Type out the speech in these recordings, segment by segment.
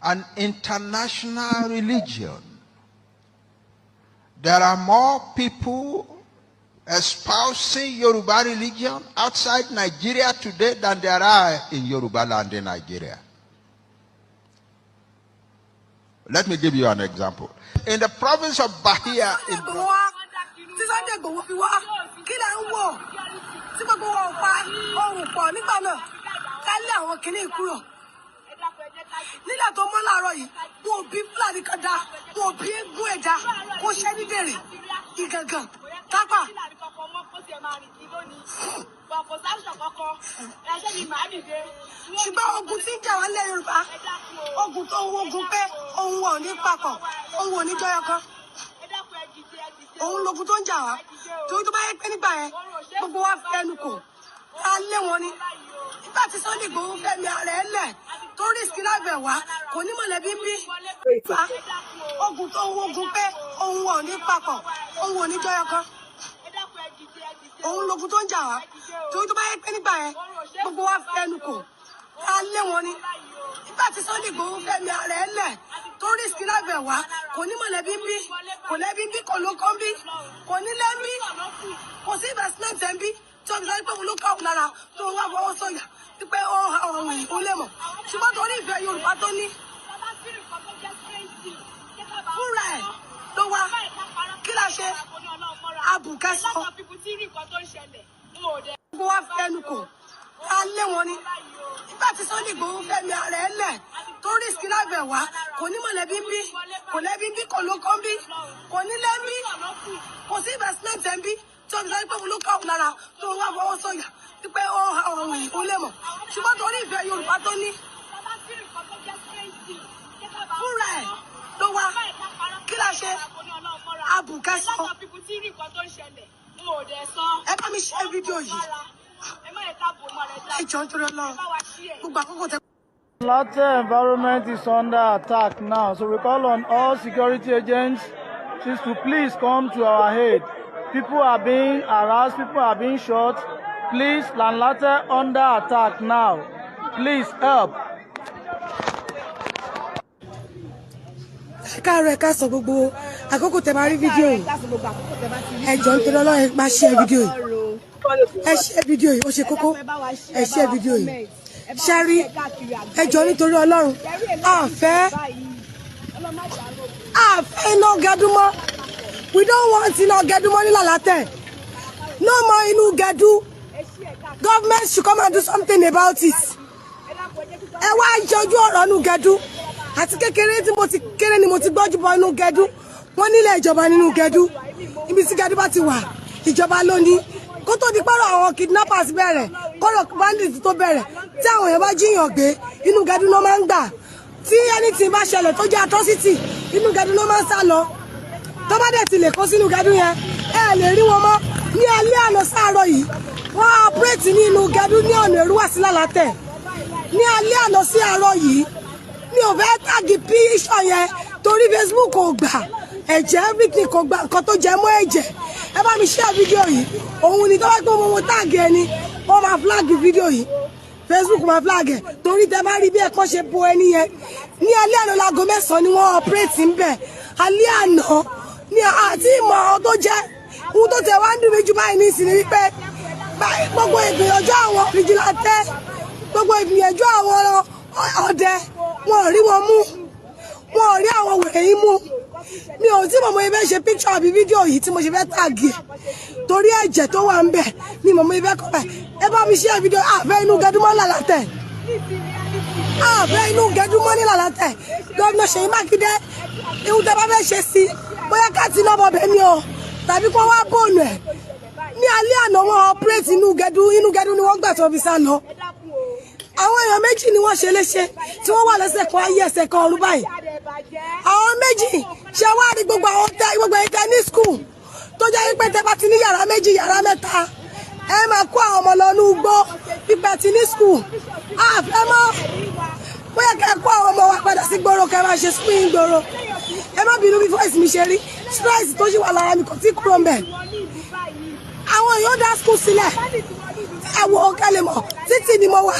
An international religion. There are more people espousing Yoruba religion outside Nigeria today than there are in Yoruba land in Nigeria. Let me give you an example. In the province of Bahia, in Ìgbòho wá tí Sunday Igboho fi wá, kí lẹ̀ ń wò tí gbogbo wọn ò pa ohùn pọ̀ nígbà náà ká lé àwọn kìnnì kúrò nílẹ̀ tó mọ́ láàárọ̀ yìí? Wọn ò bí Fúlàní kan dá, wọn ò bí eégún ẹ̀dá kó ṣẹ́ ní dèrè Ìgàngàn Tápà. Ṣùgbọ́n ogun tí ń jà wá nílẹ̀ Yorùbá, ogun tó ń wogun pé òun ò ní papọ̀, òun ò ní jọyọkan, òun logun tó ń jà wá. Torí tó bá yẹ pé nígbà yẹn gbogbo wa fẹnu kò ká lé wọn ni. Nígbà tí Sunday Igboho fẹmi ara ẹ lẹ̀ tó risk lábẹ́ wá, kò ní mọ̀lẹ́bí ń bí fa ogun tó ń wogun pé òun ò ní papọ̀, òun ò ní jọyọkan, òun logun tó ń jà wá. Torí tó bá yẹ pé nígbà yẹn gbogbo wa fẹnu kò ká lé wọn ni. Nígbà tí Sunday Igboho fẹmi ara ẹ lẹ̀ tó risk lábẹ́ wá, kò ní mọ̀lẹ́bí ń bí, kò lẹ́bí ń bí, kò lóko ń bí, kò ní lẹ́ ń bí, kò sí investment ẹ̀ ń bí tí wọ́n fi sọ pé òun ló kọ́ òun lára tó wá fọwọ́ sọ̀yà wípé ó ha òun ìhun lè mọ̀. Ṣùgbọ́n torí ìfẹ́ Yorùbá tó ní fúnra ẹ̀ ló wá. Kí la ṣe abùkẹ́sọ? Gbogbo wa fẹnu kò ká lé wọn ni. Nígbà tí Sunday Igboho fẹmi ara ẹ lẹ̀ tó risk lábẹ́ wá, kò ní mọ̀lẹ́bí ń bí, kò lẹ́bí ń bí, kò lóko ń bí, kò ní lẹ́ ń bí, kò sí investment ẹ̀ ń bí tí wọ́n fi sọ pé òun ló kọ́ òun lára tó wá fọwọ́ sọ̀yà wípé ó ha òun ìhun lè mọ̀. Ṣùgbọ́n torí ìfẹ́ Yorùbá tó ní fúnra ẹ̀ ló wá. Kí la ṣe abùkẹ́sọ? Ẹ bá mi ṣe fídíò yìí, ẹ jọ̀ọ́, nítorí Ọlọ́run, gbogbo àkókò tẹ. Lanlate environment is under attack now, so we call on all security agents to please come to our aid. People are being harassed, people are being shot. Please, Lanlate under attack now. Please help. Ẹ káàárọ̀, ẹ káàsán, gbogbo àkókò tẹ máa rí fídíò yìí, ẹ jọ̀ọ́, nítorí Ọlọ́run, ẹ máa share fídíò yìí, ẹ share fídíò yìí, ó ṣe kókó. Ẹ share fídíò yìí. Ṣẹ́rí, ẹ jọ̀ọ́, nítorí Ọlọ́run, àfẹ́ iná gẹdú mọ́. We don't want iná gẹdú mọ́ ní Làlátẹ̀. No more inú gẹdú. Government should come and do something about it. Ẹ wá yọjú ọ̀rọ̀ inú gẹdú. Àti kékeré tí mo ti kéré ni mo ti gbọ́jú bọ inú gẹdú. Wọ́n nílẹ̀ ìjọba nínú gẹdú. Ibi tí gẹdú bá ti wà, ìjọba ló ní. Kó tó di pọ́rọ̀ àwọn kidnappers bẹ̀rẹ̀, kọ́rọ̀ bandits tó bẹ̀rẹ̀, tí àwọn èèyàn bá jíyàn gbé, inú gẹdú ló máa ń gbà. Tí anything bá ṣẹlẹ̀ tó jẹ́ atrocity, inú gẹdú ló máa ń sá lọ. Tó bá dẹ̀ ti lè kó sínú gẹdú yẹn, ẹ lè rí wọn mọ́. Ní alẹ́ àná sáàárọ̀ yìí, wọ́n operate ní inú gẹdú ní ọ̀nà Èrúwà sí Lálátẹ̀ ní alẹ́ àná sí àárọ̀ yìí. Mi ò fẹ́ tag picture yẹn torí Facebook kò gbà ẹ̀jẹ̀, everything kò gbà nǹkan tó jẹ mọ́ ẹ̀jẹ̀. Ẹ bá mi share fídíò yìí. Òun ni tó bá gbé mo tag ẹni, wọ́n máa flag fídíò yìí, Facebook máa flag ẹ̀. Torí tẹ bá rí bí ẹ̀kọ́ ṣe bo ẹni yẹn ní alẹ́ àná, láago 9 ni wọ́n operate ń bẹ̀ alẹ́ àná ní àti ìmọ̀ àwọn tó jẹ́. Ohun tó tẹ̀ wá ń dùn mí jù báyìí ní ìsìn ni wípé gbogbo ìgbìyànjú àwọn vigilante, gbogbo ìgbìyànjú àwọn ọdẹ, wọn ò rí wọn mú, wọn ò rí àwọn wèrè yìí mú. Mi ò tí mọ̀mọ́ ibẹ̀ ṣe picture àbí fídíò yìí tí mo ṣe fẹ́ tag ẹ̀ torí ẹ̀jẹ̀ tó wà ń bẹ̀ mi mọ̀mọ́ ibẹ̀ kọ́ bẹ̀. Ẹ bá mi share fídíò. Àfẹ́ inú gẹdúmọ́ làlátẹ̀, àfẹ́ inú gẹdúmọ́ ní Làlátẹ̀. Gómìnà Ṣèyí Mákindé, ihun tẹ́ bá fẹ́ ṣe sí, bóyá ká ti náà bọ̀bẹ̀ ni o tàbí kó wá bóònù ẹ̀. Ní alẹ́ àná, wọn operate inú gẹdú. Inú gẹdú ni wọ́n gbà tó fi sá lọ. Àwọn èèyàn méjì ni wọ́n ṣe léṣe tí wọ́n wà lẹ́sẹ̀ kan ayé, ẹsẹ̀ kan ọ̀run báyìí, àwọn méjì. Ṣe wá rí gbogbo àwọn tẹ, gbogbo ẹ̀yin tẹ ní school tó jẹ́ pé tẹ bá ti ní yàrá méjì, yàrá mẹ́ta, ẹ máa kó àwọn ọmọ lọ ní ugbó pípẹ́ ti ní school. Àfẹ́ mọ́. Bóyá kẹ́ ẹ kó àwọn ọmọ wa padà sí gbòòrò, kẹ́ ẹ máa ṣe school yín gbòòrò. Ẹ má bínú bí voice mi ṣe rí, stress tó ṣì wà lára mi kò tí kúrò mbẹ̀. Àwọn èèyàn dá school sílẹ̀. Ẹ wo kẹ́lẹ́ mọ̀ títì ni mo wà,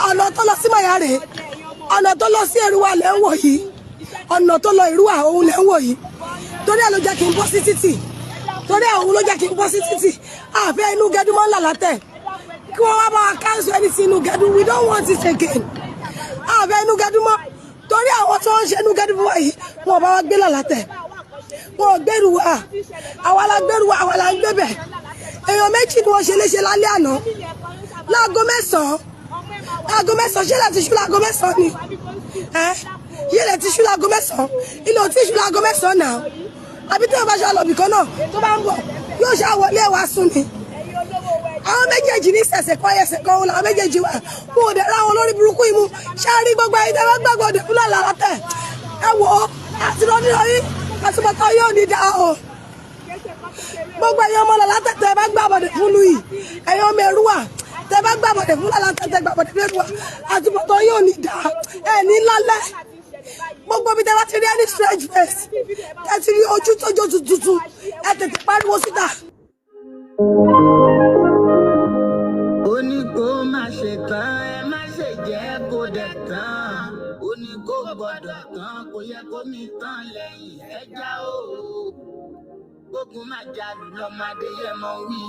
ọ̀nà tó lọ sí Màyà rèé. Ọ̀nà tó lọ sí Èrúwà lẹ́ ń wò yìí. Ọ̀nà tó lọ Èrúwà òun lẹ́ ń wò yìí. Torí ẹ̀ ló jẹ́ kí n bọ́ sí títì. Torí ẹ̀ òun ló jẹ́ kí n bọ́ sí títì. A ò fẹ́ inú gẹdú mọ́ Làlátẹ̀. Kí wọ́n wá bá wa cancel ẹni sí inú gẹdú. We don't want it again. A ò fẹ́ inú gẹdú mọ́. Torí àwọn tó ń ṣe inú gẹdú fún wa yìí, wọn ò bá wa gbé Làlátẹ̀. Wọn ò gbèrú wa. Àwa la gbèrú wa, àwa la ń gbé bẹ̀. Èèyàn méjì ni wọ́n ṣe léṣe lálẹ́ àná. Láago 9, aago 9, ṣé láti ṣú láago 9 ni? Ẹ yé lẹ ti ṣú láago 9, ilé ò tí ṣú láago 9 náà. Àbí tí wọn bá ṣe àlọ́bì kan náà tó bá ń bọ̀, yóò ṣe àwọlé wa sùn ni. Àwọn méjèèjì ní sẹ̀sẹ̀ kan ẹsẹ̀ kan òun làwọn méjèèjì wà. Wọn ò dẹ̀ ra àwọn olórí burúkú yìí mú. Ṣáà rí gbogbo ẹ̀yin tẹ́ bá gbàgbọ́ òde fúlà Làlátẹ̀, ẹ wò ó, àti lọ́dún yìí àtúbọ̀tán yóò ní dáa o. Gbogbo ẹ̀yin ọmọ Làlátẹ̀ tẹ́ bá gbàbọ̀dẹ̀ fún lu yìí, ẹ̀yin ọmọ Èrúwà tẹ́ bá gbàbọ̀dẹ̀ fún Làlátẹ̀, tẹ́ gbàbọ̀dẹ̀ fún Èrúwà, àtúbọ̀tán yóò ní dáa. Ẹ̀ ní lálẹ́. Gbogbo bí tẹ́ bá ti rí any strange face, tẹ́ ti rí ojú tó jó tuntun, ẹ tètè pariwo síta. Ó ní kó má ṣe tán, ẹ má ṣe jẹ́ kó dẹ̀ tán. Ó ní kó gbọ́dọ̀ tán, kò yẹ kó mi tán lẹ́yìn ẹja o. Gbógun má jalù lọ́mọdé yẹ mọ́ wí.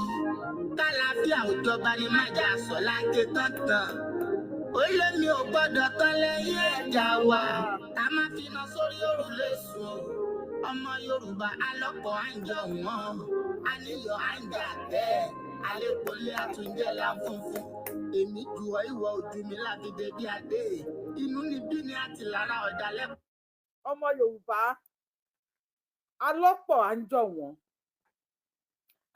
Kálàáfíà òjọba ni má jà sọ láńké tán tán. Ó lé mi ò gbọ́dọ̀ tán lẹ́yìn ẹja wa. Ká má finá sórí òrùlé sùn o. Ọmọ Yorùbá alọ́pọ̀ à ń jọ wọ́n. Àníyàn à ń jà bẹ́ẹ̀. Àlékòlé àtúnjẹ là ń funfun. Èmi jù ọ́, ìwọ ojú mi láfidé bí adé. Inú níbí ni àti lára ọ̀dàlẹ̀. Ọmọ Yorùbá alọ́pọ̀ à ń jọ wọ́n,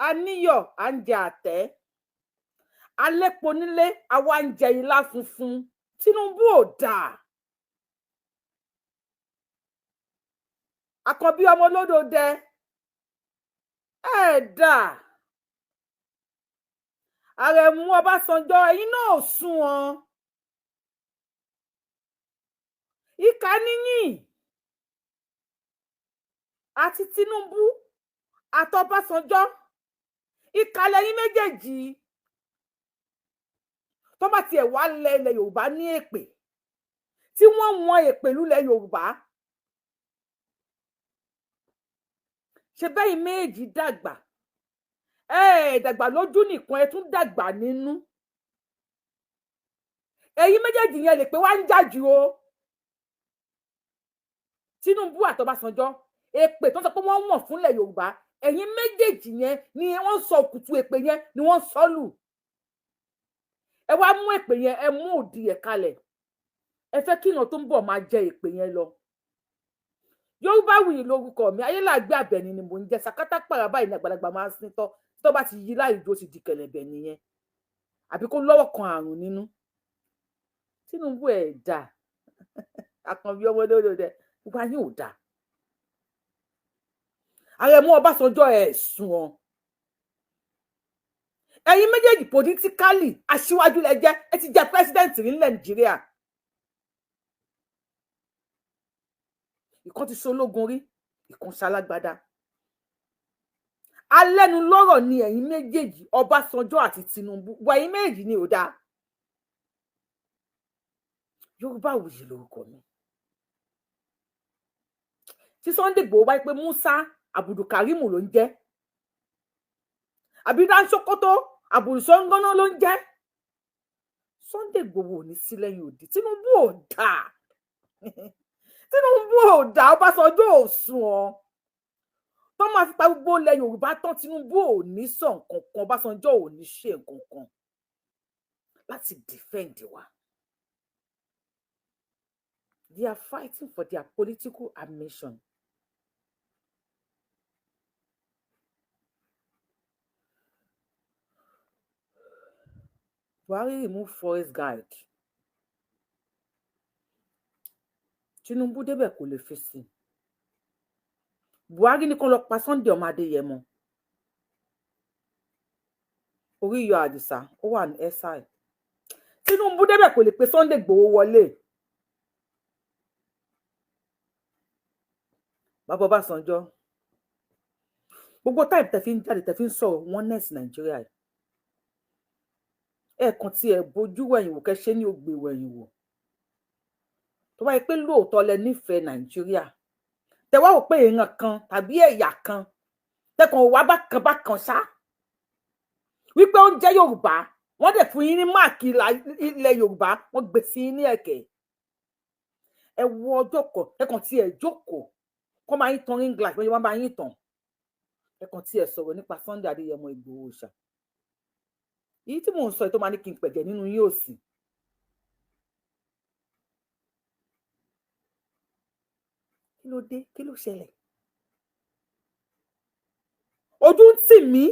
aníyọ̀ à ń jẹ àtẹ́ alẹ́po nílé, àwa ń jẹ ilá funfun. Tinubu ò dáa. Àkànbí ọmọ olódò dẹ ẹ dáa. Àrẹ̀mú Ọbásanjọ́, ẹ̀yin náà ò sunwọ̀n. Ìkà níyìn àti Tinubu àtọbásanjọ́, ìkà lẹ́yìn méjèèjì. Tó bá tiẹ̀ wá lẹ ilẹ̀ Yorùbá ní èpè tí wọ́n wọn èpè lulẹ̀ Yorùbá, ṣe bẹ́yìn méjì dàgbà, ẹ dàgbà lójú nìkan, ẹ tún dàgbà nínú. Èyí méjèèjì yẹn lè pé wá ń jà jù o. Tinubu àtọbásanjọ́, èpè tó ń sọ pé wọ́n wọ̀n fúnlẹ̀ Yorùbá, ẹ̀yin méjèèjì yẹn ni wọ́n sọ òkùtù èpè yẹn ni wọ́n sọ lù. Ẹ wá mú èpè yẹn, ẹ mú òdì ẹ̀ kalẹ̀. Ẹ fẹ́ kí ìran tó ń bọ̀ máa jẹ èpè yẹn lọ. Yorùbáwùyí lórúkọ mi, Ayéláàgbé Àbẹ̀ní ni mò ń jẹ. Sàkátà pàrà báyìí ní àgbàlagbà máa ń sin tọ́. Tó bá ti yí láì dúró, ti di kẹ̀lẹ̀bẹ̀ nìyẹn, àbí kó lọ́wọ́ kan àrùn nínú. Tinubu ẹ̀ dà, Àkànbí ọmọ olódò dẹ, gbogbo ayé ò dà. Àrẹ̀mú Ọbásanjọ́, ẹ̀ sùn ọ́. Ẹ̀yin méjèèjì politically aṣíwájú lẹ jẹ́, ẹ ti jẹ́ president ní Nàìjíríà. Ìkan ti ṣológun rí, ìkan ṣalágbádá. Alẹ́nulọ́rọ̀ ni ẹ̀yin méjèèjì, Ọbásanjọ́ àti Tinubu. Wà ẹ̀yin méjèèjì ni ò dáa. Yorùbáwùyí lórúkọ mi. Tí Sunday Igboho wáyé pé Musa Abdulkarim ló ń jẹ́, àbí Dansokoto Abdulsangana ló ń jẹ́, Sunday Igboho ò ní sí lẹ́yìn òdì. Tinubu ò dáa, Tinubu ò dáa, Ọbásanjọ́ ò sùn ọ́. Tó máa fi pa gbogbo ilẹ̀ Yorùbá tán, Tinubu ò ní sọ nǹkan kan, Ọbásanjọ́ ò ní ṣe nǹkan kan láti defend wa. They are fighting for their political ambition. Buhari remove forest guard. Tinubu débẹ̀ kò lè fèsì. Buhari ní kó lọ pa Sunday ọmọ Adéyẹmọ. Oríyọ Àdìsá ó wà ní SI. Tinubu débẹ̀ kò lè pe Sunday Igboho wọlé. Bàbá Ọbásanjọ́, gbogbo táìpù tẹ fi ń jáde, tẹ fi ń sọ̀rọ̀ oneness Nàìjíríà yìí, ẹ̀ẹ̀kan tí ẹ bójú wẹ̀yìn wò, kẹ́ ṣe ní ògbè wẹ̀yìn wò. Tó bá yẹ pé lóòótọ́ lẹ nífẹ̀ẹ́ Nàìjíríà, tẹ wá wò pé ìran kan tàbí ẹ̀yà kan tẹkàn wá bákan bákan ṣá wípé ó ń jẹ́ Yorùbá, wọ́n dẹ̀ fún yín ní mark ilẹ̀ Yorùbá, wọ́n gbé sí yín ní ẹ̀kẹ́. Ẹ wo ọjọ́ kan, ẹ kàn tí ẹ jókòó, kọ́ máa yín tan ring light, wọ́n máa yín tàn, ẹ kàn tí ẹ sọ̀rọ̀ nípa Sunday Adéyẹmọ Ìgbòho ṣá. Èyí tí mò ń sọ yìí tó máa ní kí n pẹ̀jẹ̀ nínú yín ò sí. Kí ló dé? Kí ló ṣẹlẹ̀? Ojú ń tì mí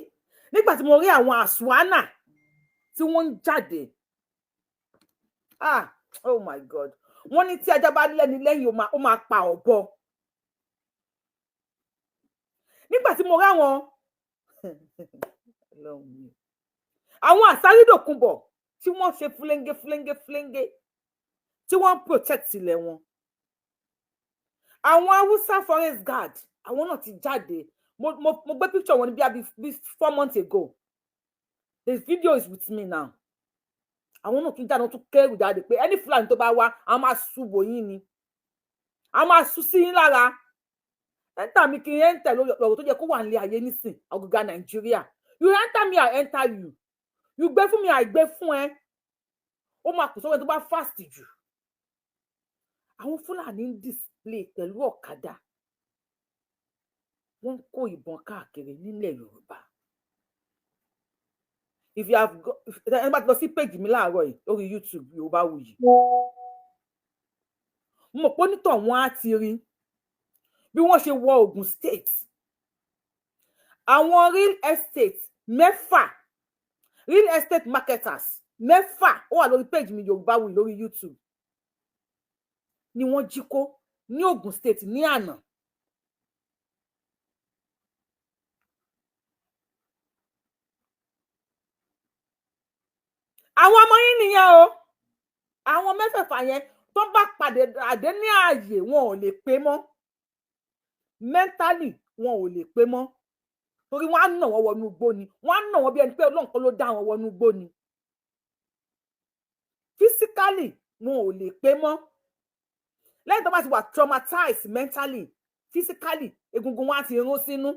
nígbà tí mo rí àwọn àṣùwánà tí wọ́n ń jáde. Ah, oh my God! Wọ́n ní tí ajá bá lẹ́ni lẹ́yìn, ó máa pa ọ̀bọ. Nígbà tí mo rí àwọn àsárídòkunbọ̀ tí wọ́n ṣe fúlẹ́ńgé fúlẹ́ńgé fúlẹ́ńgé, tí wọ́n ń protect ilẹ̀ wọn, àwọn Haúsá forest guard, àwọn náà ti jáde. Mo gbé picture wọn ní bí 4 months ago. The video is with me now. Àwọn náà tún jáde, wọn tún kẹrù jáde pé ẹni Fúlàní tó bá wá, àwọn máa ṣubò yín ni, àwọn máa ṣú sí yín lára. Enter mi kí n enter lórí ọ̀rọ̀ tó jẹ́ kó wà nílé ayé nísìn, ọ̀gọ̀gà Nàìjíríà. You enter me, I enter you. You gbé fún mi, I gbé fún ẹ. Ó máa kù sọ́wọ́ ẹni tó bá fast jù. Àwọn Fúlàní ń display pẹ̀lú ọ̀kadà, wọ́n ń kó ìbọn káàkiri nílẹ̀ Yorùbá. If you have go, ẹ bá ti lọ sí page mi láàárọ̀ yìí lórí YouTube, Yorùbáwùyí, mo mọ̀ pé onítọ̀ wọn á ti rí bí wọ́n ṣe wọ Ogun State. Àwọn real estate mẹ́fà, real estate marketers mẹ́fà, ó wà lórí page mi Yorùbáwùyí lórí YouTube, ni wọ́n jí kó ní Ogun State ní àná. Àwọn ọmọ yín nìyẹn o. Àwọn mẹ́fẹ̀ẹ̀fà yẹn, tó bá pàdé àdé ní ààyè, wọn ò lè pé mọ́. Mentally, wọn ò lè pé mọ́, torí wọ́n á nà wọ́n wọnú igbó ni. Wọ́n á nà wọ́n bí ẹni pé Ọlọ́run kan ló dá wọn wọnú igbó ni. Physically, wọn ò lè pé mọ́. Lẹ́yìn tó bá ti wà traumatized mentally, physically, egungun wọn á ti rún sínú.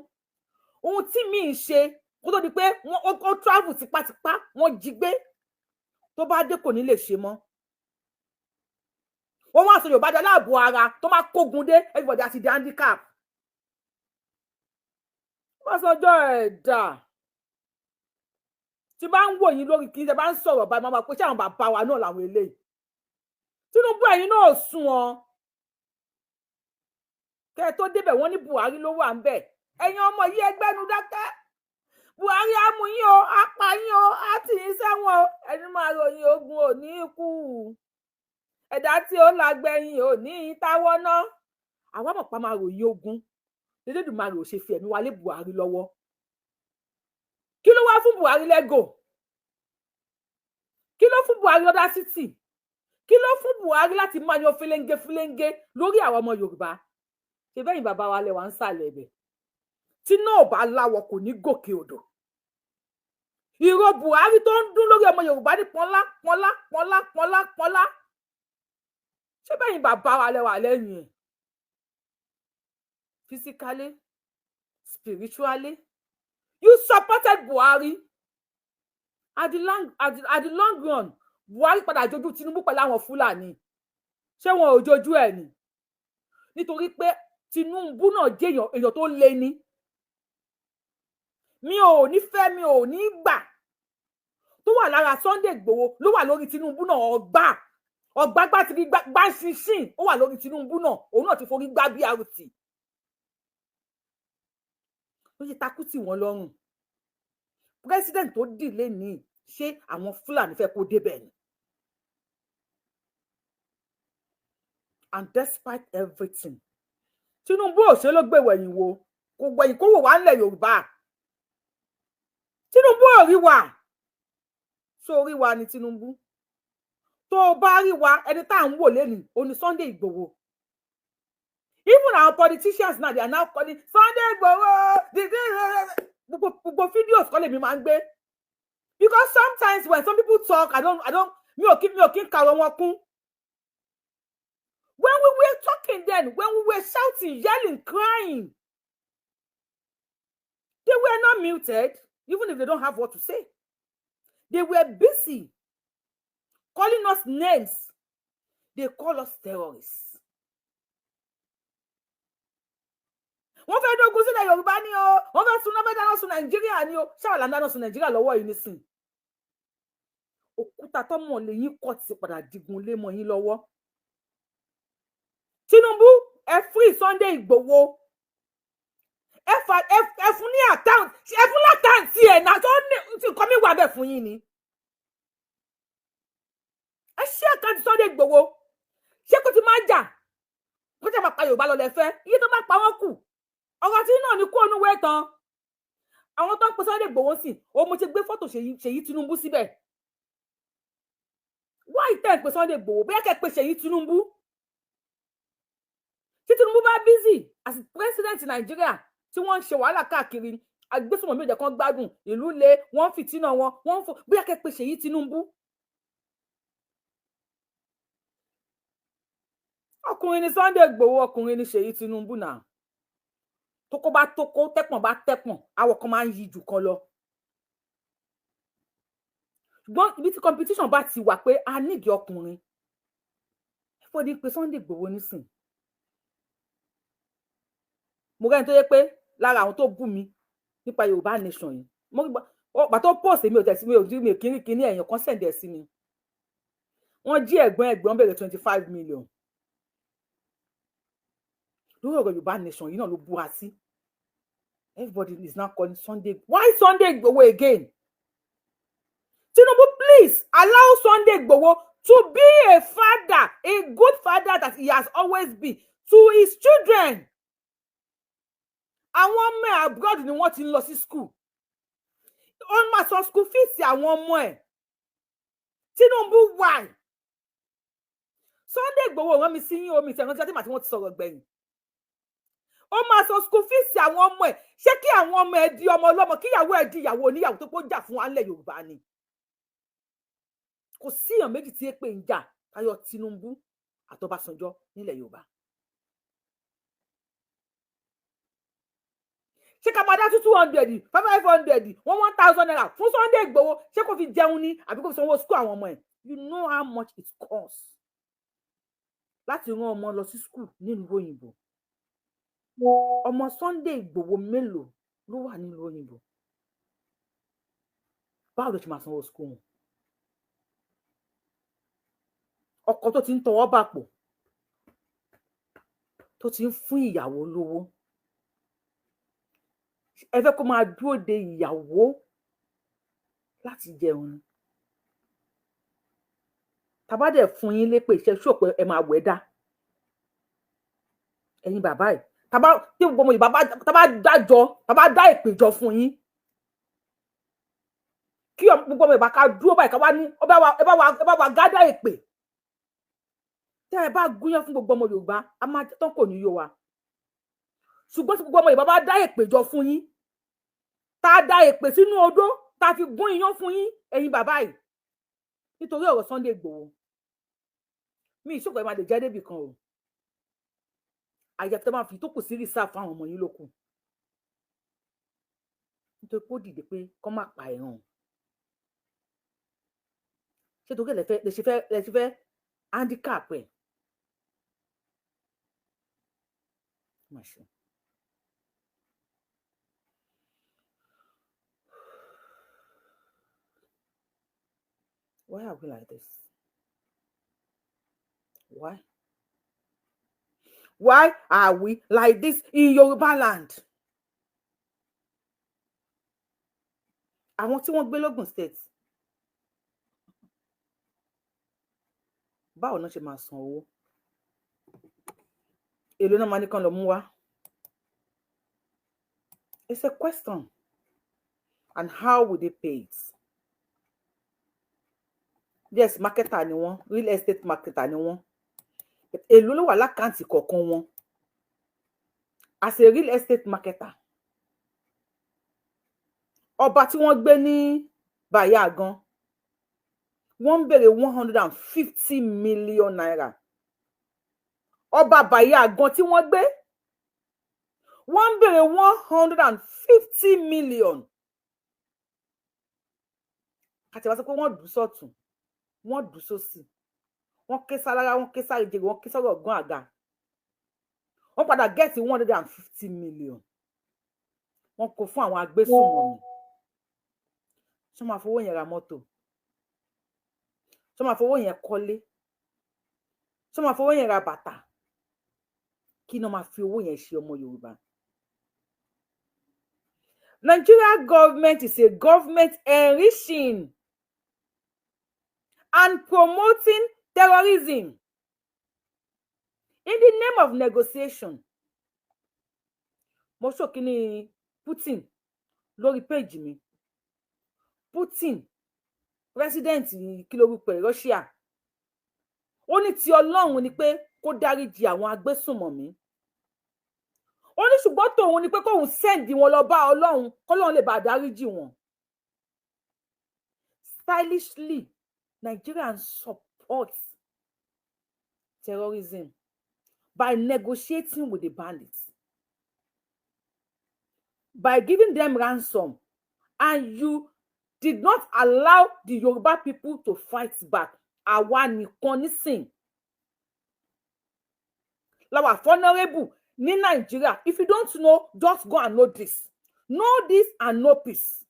Ohun tí mi ń ṣe kó tó di pé wọ́n ó travel tipátipá, wọ́n jí gbé, tó bá dé, kò ní lè ṣe mọ́. Wọ́n wá sọ Yorùbá dá láàbò ara, tó máa kógun dé, everybody àti di handicap. Ọbásanjọ́, ẹ̀dà tí bá ń wò yín lórí kí n ṣe bá ń sọ̀rọ̀ báyìí, máa pé ṣé àwọn bàbá wa náà làwọn eléyìí? Tinubu, ẹ̀yin náà sùn wọn kẹ́ ẹ tó débẹ̀. Wọ́n ní Buhari ló wà ń bẹ̀. Ẹ̀yin ọmọ yìí, ẹgbẹ́nu dákẹ́. Buhari á mú yín o, á pa yín o, á tì yín sẹ́wọ̀n o. Ẹni máa ròyìn ogun ò ní kú, ẹ̀dá tí ó lágbẹ̀yìn ò ní táwọ́ ná. Àwa mọ̀ pa máa ròyìn ogun. Elédùmarè ò ṣe fi ẹ̀mí wa lé Buhari lọ́wọ́. Kí ló wá fún Buhari lẹ́gò? Kí ló fún Buhari audacity? Kí ló fún Buhari láti máa yan fẹlẹ́ńgé fẹlẹ́ńgé lórí àwọn ọmọ Yorùbá? Ṣe bẹ́yìn bàbá wa lẹ̀ wá ń sàlẹ̀ ẹ̀bẹ̀ tí náà bá láwọ kò ní gòkè odò. Ìró Buhari tó ń dún lórí ọmọ Yorùbá ní pọnlá pọnlá pọnlá pọnlá pọnlá, ṣé bẹ́yìn bàbá wa lẹ̀ wà lẹ́yìn ẹ̀? Physically, spiritually, you supported Buhari. At the long run, Buhari padà jojú Tinubu pẹ̀lú àwọn Fúlàní. Ṣé wọn ò jojú ẹ̀ ni? Nítorí pé Tinubu náà jẹ́ èèyàn tó le ni. Mi ò ní fẹ́, mi ò ní gbà tó wà lára Sunday Igboho ló wà lórí Tinubu náà. Ọgbà ọgbàgbà ti fi gbá ṣinṣin, ó wà lórí Tinubu náà. Òun náà ti forí gbá BRT, ó ṣe takú tì wọ́n lọ́rùn. President tó dì lénìí, ṣé àwọn Fúlàní fẹ́ kó débẹ̀ ni? And despite everything, Tinubu ò ṣe ló gbé wẹ̀yìn wo, kò gbẹ̀yìn kó wò wá ńlẹ̀ Yorùbá. Tinubu ò rí wa. Ṣó rí wa ni, Tinubu? Tó o bá rí wa, ẹni tá à ń wò lẹ́nu òní Sunday Igboho. Even our politicians now, they are now calling Sunday Igboho. Gbogbo videos kọ́ lèmi máa ń gbé, because sometimes when some people talk, I don't mi ò kí ń kàrọ̀ wọn kún. When we were talking then, when we were shouting, yelling, crying, they were not muted, even if they don't have what to say. They were busy calling us names. They call us terrorists. Wọ́n fẹ́ dógun sílẹ̀ Yorùbá ni o, wọ́n fẹ́ sun, wọ́n fẹ́ dáná sun Nàìjíríà ni o. Ṣáà là ń dáná sun Nàìjíríà lọ́wọ́ yìí nísìn? Òkúta tọmọ lẹ́yìn kọ ti padà digun lé mọ́ yín lọ́wọ́. Tinubu, ẹ free Sunday Igboho, ẹ fún ní account, ẹ fún l'account ẹ̀ náà tó ní tí nǹkan mi wà bẹ́ẹ̀ fún yín ni. Ẹ ṣí account Sunday Igboho. Ṣé kó ti máa jà, kó tí a máa pa Yorùbá lọ lẹ́fẹ́? Iye tó bá pa wọ́n kù, ọ̀rọ̀ tí náà ní kó onúwé tán. Àwọn tó ń pe Sunday Igboho sí o, mo ti gbé fọ́tò Ṣèyí Tinubu síbẹ̀. Why tẹ́ ń pe Sunday Igboho? Bóyá kẹ́ pe Ṣèyí Tinubu. Tí Tinubu bá busy as president Nàìjíríà, tí wọ́n ń ṣe wàhálà káàkiri, agbésùnmọ̀mí ò jẹ́ kán gbádùn ìlú le, wọ́n ń fìtínà wọn, wọ́n ń fò, bóyá kẹ́ pe Ṣèyí Tinubu. Ọkùnrin ni Sunday Igboho, ọkùnrin ni Ṣèyí Tinubu náà. Tókó bá tókó, tẹ́pọ̀n bá tẹ́pọ̀n, àwọ̀ kan máa ń yí jù kan lọ. Ṣùgbọ́n ibi tí competition bá ti wà pé a nídìí ọkùnrin, ẹ̀fọ́ ní pé Sunday Igboho nísìn. Mo rẹ́ni tó yẹ pé lára àwọn tó bú mi nípa Yorùbá nation yìí, mo rí gbà tó post, mi ò tẹ̀sí, mi ò rí, mi ò kíní kíní, ẹ̀yàn kan send ẹ̀ sí mi. Wọ́n jí ẹ̀gbọ́n bẹ̀rẹ̀ 25 million lórí ọ̀rọ̀ Yorùbá nation yìí náà ló búra sí. Everybody is now calling Sunday. Why Sunday Igboho again? Tinubu, please allow Sunday Igboho to be a father, a good father that he has always been to his children. Àwọn ọmọ ẹ̀ abroad ni wọ́n ti ń lọ sí school. Ó máa san school fees àwọn ọmọ ẹ̀. Tinubu, why? Sunday Igboho rán mi sí yín omi ìtẹ̀rántí àti màtí wọ́n ti sọ̀rọ̀ gbẹ̀yìn. Ó máa san school fees àwọn ọmọ ẹ̀. Ṣé kí àwọn ọmọ ẹ̀ di ọmọ ọlọ́mọ, kíyàwó ẹ̀ di ìyàwó oníyàwó tó kó jà fún wa ńlẹ̀ Yorùbá ni? Kò síyàn méjì tí èpè ń jà tayọ Tinubu àtọbásanjọ́ nílẹ̀ Yorùbá. Ṣé ká máa dá 200, 500, 1,000 naira fún Sunday Igboho? Ṣé kò fi jẹun ni àbí kò fi sanwó school àwọn ọmọ ẹ̀? You know how much it costs láti rán ọmọ lọ sí school nílùú òyìnbó? Ọmọ Sunday Igboho mélòó ló wà nílùú òyìnbó? Báwo ló ṣe máa sanwó school wọn? Ọkọ tó ti ń tọwọ́ bàpò, tó ti ń fún ìyàwó lówó, ẹ fẹ́ kó máa dúró de ìyàwó láti jẹun ni? Tàbá dẹ̀ fún yín lépè iṣẹ́ ṣó pé ẹ máa wẹ̀ dá ẹ̀yin bàbá yìí. Tàbá tí gbogbo ọmọ Yorùbá tàbá dájọ́, tàbá dá ìpè jọ fún yín, kí gbogbo ọmọ Yorùbá ká dúró báyìí, ká wá ní ẹ bá wa gádà ìpè tẹ́ ẹ bá gúnyán fún gbogbo ọmọ Yorùbá, a máa tán, kò ní yó wa. Ṣùgbọ́n tí gbogbo ọmọ Yorùbá bá dá èpè jọ fún yín, tá a dá èpè sínú odó, tá a fi gún iyán fún yín, ẹ̀yin bàbá yìí, nítorí ọ̀rọ̀ Sunday Igboho, mi ìṣòkò ẹ̀ máa lè jẹ́ débì kan o. Àyàfi tó máa fi tó kù sí reserve fún àwọn ọmọ yín lókun, nítorí pé ó dìde pé kọ́ má pa ẹ̀ràn. Ṣé torí ẹ̀ lẹ ṣe fẹ́ handicap ẹ̀? Má ṣe. Why are we like this? Why? Why are we like this in Yoruba land? Àwọn tí wọ́n gbé lógùn State, báwo náà ṣe máa san owó? Èló náà máa ní kán lọ mú wá? It's a question. And how will they pay it? Yes, marketer ni wọ́n, real estate marketer ni wọ́n. Èló ló wà l'account kọ̀ọ̀kan wọn as a real estate marketer? Ọba tí wọ́n gbé ní bàyà gan, wọ́n ń béèrè ₦150 million. Ọba Bàyá gan tí wọ́n gbé, wọ́n ń béèrè 150 million. Àti wá sọ pé wọ́n dùn sọ́tún, wọ́n dùn sósì, wọ́n ké sálára, wọ́n ké sáré jèrè, wọ́n ké sọ́rọ̀ ọ̀gán àga, wọ́n padà get 150 million. Wọ́n kó fún àwọn agbésùnmọ̀mí. Ṣé wọ́n máa fowó yẹn ra mọ́tò? Ṣé wọ́n máa fowó yẹn kọ́lé? Ṣé wọ́n máa fowó yẹn ra bàtà? Kí ni wọ́n máa fi owó yẹn ṣe, ọmọ Yorùbá? Nigeria government is a government enriching and promoting terrorism in the name of negotiation. Mo ṣòkìní Putin lórí péjì mi. Putin, president, kí lórúkọ ẹ̀, Russia, ó ní ti Ọlọ́run ni pé kó dáríjì àwọn agbésùnmọ̀mí. Ó ní ṣùgbọ́n tòun ni pé kóun send wọn lọ bá Ọlọ́run, kọ́lọ́run lè bá dáríjì wọn. Stylishly, Nigerians support terrorism by negotiating with the bandits, by giving them ransom, and you did not allow the Yoruba people to fight back. Àwa nìkan nísìn la wà vulnerable ní Nàìjíríà. If you don't know, just go and know this, know this and know peace.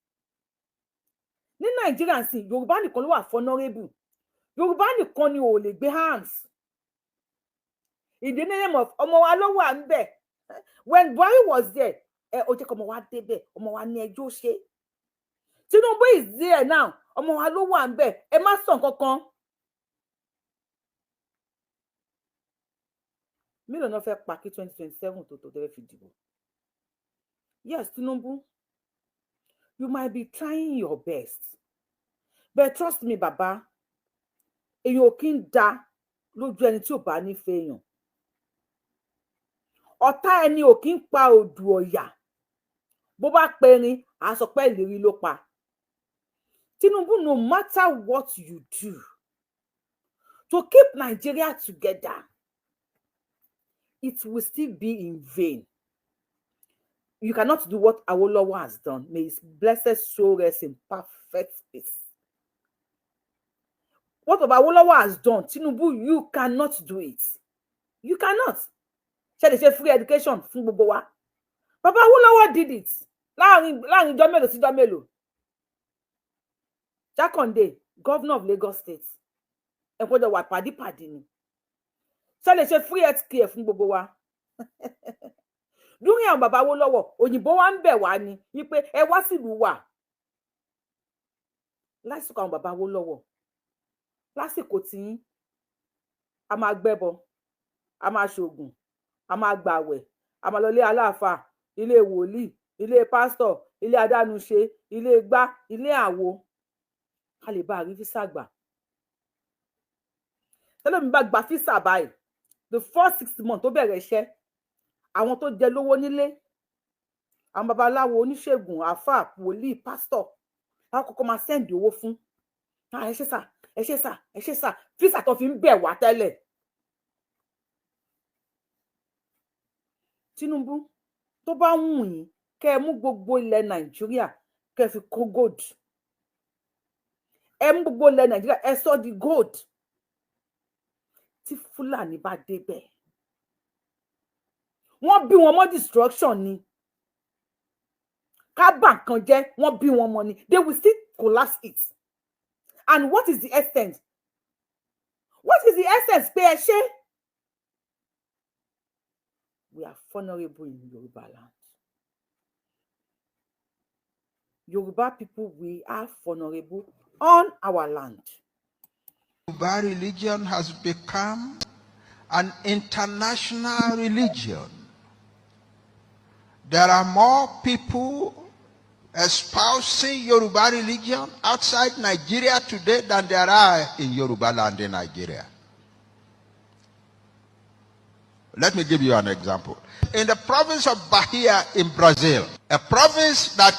Ní Nàìjíríà sí, Yorùbá nìkan ló wà vulnerable. Yorùbá nìkan ni ò lè gbé hands in the name of ọmọ wa ló wà ń bẹ̀. When Buhari was there, ẹ ó jẹ́ kí ọmọ wa débẹ̀, ọmọ wa ní ẹjọ́ ṣe. Tinubu is there now, ọmọ wa ló wà ń bẹ̀, ẹ má sọ nǹkan kan. Mélòó náà fẹ́ pa kí 2027 tó tẹ́lẹ̀ fi dìbò? Yes, Tinubu, you might be trying your best, but trust me, baba, èèyàn ò kí ń da lójú ẹni tí ò bá nífẹ̀ẹ́ èèyàn. Ọ̀tá ẹni ò kí ń pa òdù ọ̀yà. Bó bá perin, à sọ pé ìlérí ló pa. Tinubu, no matter what you do to keep Nigeria together, it will still be in vain. You cannot do what Awolowo has done. May his blessed soul rest in perfect peace. What Awolowo has done, Tinubu, you cannot do it. You cannot. Ṣe lè ṣe free education fún gbogbo wa? Baba Awolowo did it láàrin ijọ́ mélòó sí ijọ́ mélòó. Jakande, governor of Lagos State, ẹ gbọ́dọ̀ wà pàdípàdé ni. Ṣe lè ṣe free health care fún gbogbo wa? Dúrí àwọn bàbá Awólọ́wọ̀, òyìnbó wa ń bẹ̀ wá ni wípé ẹ wá sílùú wa. Lásìkò àwọn bàbá Awólọ́wọ̀, lásìkò tí a máa gbẹ́bọ, a máa ṣoògùn, a máa gbàwẹ̀, a máa lọ ilé aláàfáà, ilé wòlíì, ilé pásítọ̀, ilé adáhunṣe, ilé gbá, ilé àwo, ká lè bá a rí visa gbà. Tẹ́lẹ̀ bá gba visa báyìí, the first 6 months tó bẹ̀rẹ̀ iṣẹ́, àwọn tó jẹ lówó nílé, àwọn babaláwo, oníṣègùn, àáfàá, wòlíì, pásítọ̀, àwọn kọ́kọ́ máa send owó fún. "Ẹ ṣé sà, ẹ ṣé sà, ẹ ṣé sà." Visa tó fi ń bẹ̀ wá tẹ́lẹ̀. Tinubu, tó bá wù yín kẹ́ ẹ mú gbogbo ilẹ̀ Nàìjíríà, kẹ́ ẹ fi kó gold, ẹ mú gbogbo ilẹ̀ Nàìjíríà, ẹ sọ di gold, tí Fúlàní bá débẹ̀, wọ́n bí wọn mọ́ destruction ni, ká bà nǹkan jẹ́, wọ́n bí wọn mọ́ ni. They will still collapse it. And what is the essence? What is the essence pé ẹ ṣe? We are vulnerable in Yoruba land. Yoruba people, we are vulnerable on our land. Yoruba religion has become an international religion. There are more people espousing Yoruba religion outside Nigeria today than there are in Yoruba land in Nigeria. Let me give you an example. In the province of Bahia in Brazil, a province that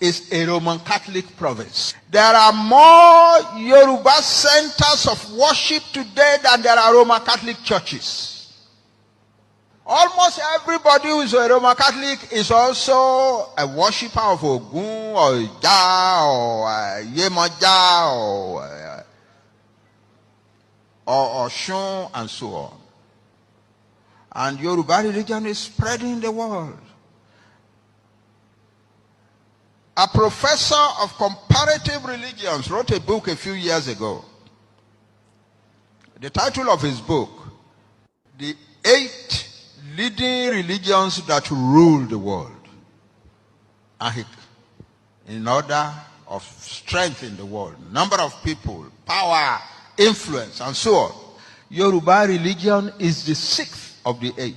is a Roman Catholic province, there are more Yoruba centers of worship today than there are Roman Catholic churches. Almost everybody who is a Roman Catholic is also a worshipper of Ogun or Ija or Yemoja or Oshun and so on. And Yoruba religion is spreading the world. A professor of comparative religions wrote a book a few years ago. The title of his book, The Eight Leading Religions That Rule the World. And he, in order of strength in the world, number of people, power, influence, and so on. Yoruba religion is the sixth of the eight.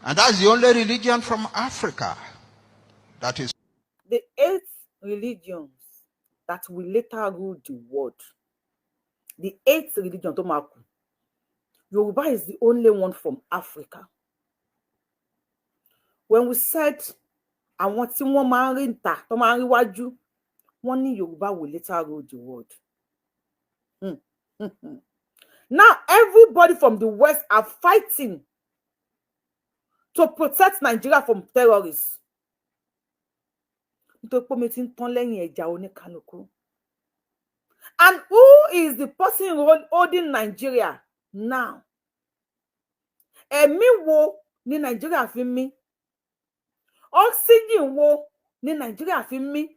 And that's the only religion from Africa that is The eight religions that will later rule the world, the eight religion tó máa kù, Yoruba is the only one from Africa. When we said àwọn tí wọ́n máa ń rí níta, tó máa ń rí wájú, wọ́n ní Yorùbá will later rule the world. Now everybody from the West are fighting to protect Nigeria from terrorists, nítorí pé omi ti ń tán lẹ́yìn ẹja oníkálukú. And who is the person holding Nigeria now? Ẹ̀mí wo ni Nigeria fi ń mí? Oxygen wo ni Nigeria fi ń mí?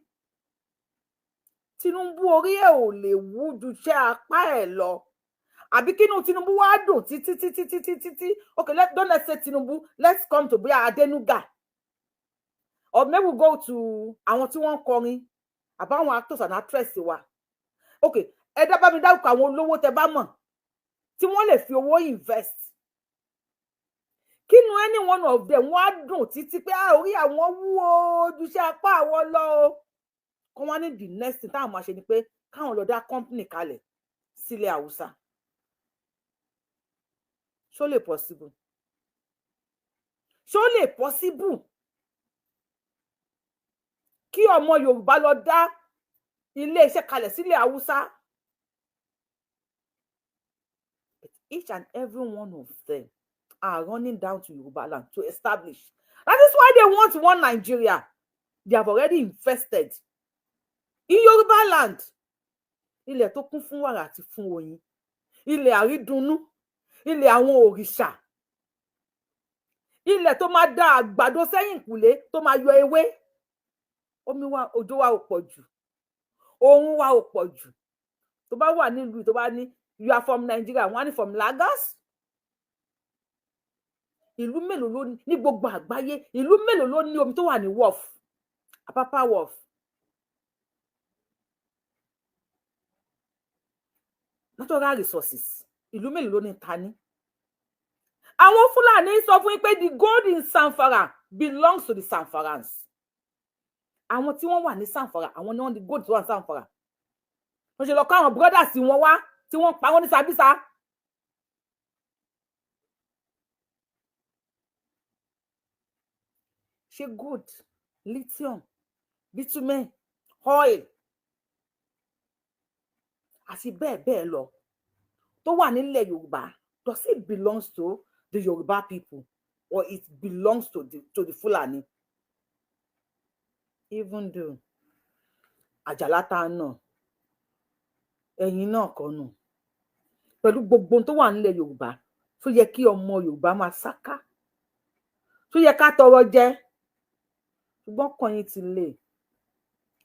Tinubu, orí ẹ̀ ò lè wú ju iṣẹ́ apá ẹ̀ lọ, àbí kínú Tinubu wá dùn títí títí títí títí? Okay, don't let's say Tinubu, let's come to bóyá Adenuga, or maybe we go to àwọn tí wọ́n ń kọrin, àbáwọn actors and actresses wa. Okay, ẹ dá bá mi dárúkọ àwọn olówó tẹ bá mọ̀ tí wọ́n lè fi owó invest. Kínú any one of them wọ́n á dùn títí pé, "Ah, orí àwọn wú o ju iṣẹ́ apá àwọn lọ o," kọ́ wọ́n ní the next thing táwọn máa ṣe ni pé káwọn lọ dá company kalẹ̀ sílẹ̀ Haúsá. Ṣó lè possible? Ṣó lè possible kí ọmọ Yorùbá lọ dá iléeṣẹ́ kalẹ̀ sílẹ̀ Haúsá? But each and every one of them are running down to Yoruba land to establish. That is why they want one Nigeria. They have already invested in Yoruba land, ilẹ̀ tó kún fún wàrà àti fún oyin, ilẹ̀ àrídùnnú, ilẹ̀ àwọn òrìṣà, ilẹ̀ tó máa dá àgbàdo sẹ́yìn kùlé, tó máa yọ ewé. Omi wa, òjò wa ò pọ̀ jù, oòrùn wa ò pọ̀ jù. Tó bá wà nílùú, tó bá ní you are from Nigeria, wọ́n á ní from Lagos. Ìlú mélòó ló ní gbogbo àgbáyé? Ìlú mélòó ló ní omi tó wà ní wharf, Apapa Wharf? Natural resources, ìlú mélòó ló ní ta ní? Àwọn Fúlàní sọ fún yín pé the gold in Zamfara belongs to the Zamfarans. Àwọn tí wọ́n wà ní Zamfara, àwọn ni wọ́n ní gold tó wà ní Zamfara. Wọ́n ṣe lọ kọ́ àwọn brothers wọn wá tí wọ́n pa wọ́n ní Sambisa. Ṣé gold, lithium, bitumen, oil àti bẹ́ẹ̀ bẹ́ẹ̀ lọ tó wà nílẹ̀ Yorùbá, does it belongs to the Yoruba people or it belongs to the Fulani? Even though Àjàlá tá a nà ẹ̀yìn náà kọ́ nù pẹ̀lú gbogbo ohun tó wà nílẹ̀ Yorùbá, tó yẹ kí ọmọ Yorùbá máa sáká, tó yẹ ká tọrọ jẹ, ṣùgbọ́n kàn yín ti lè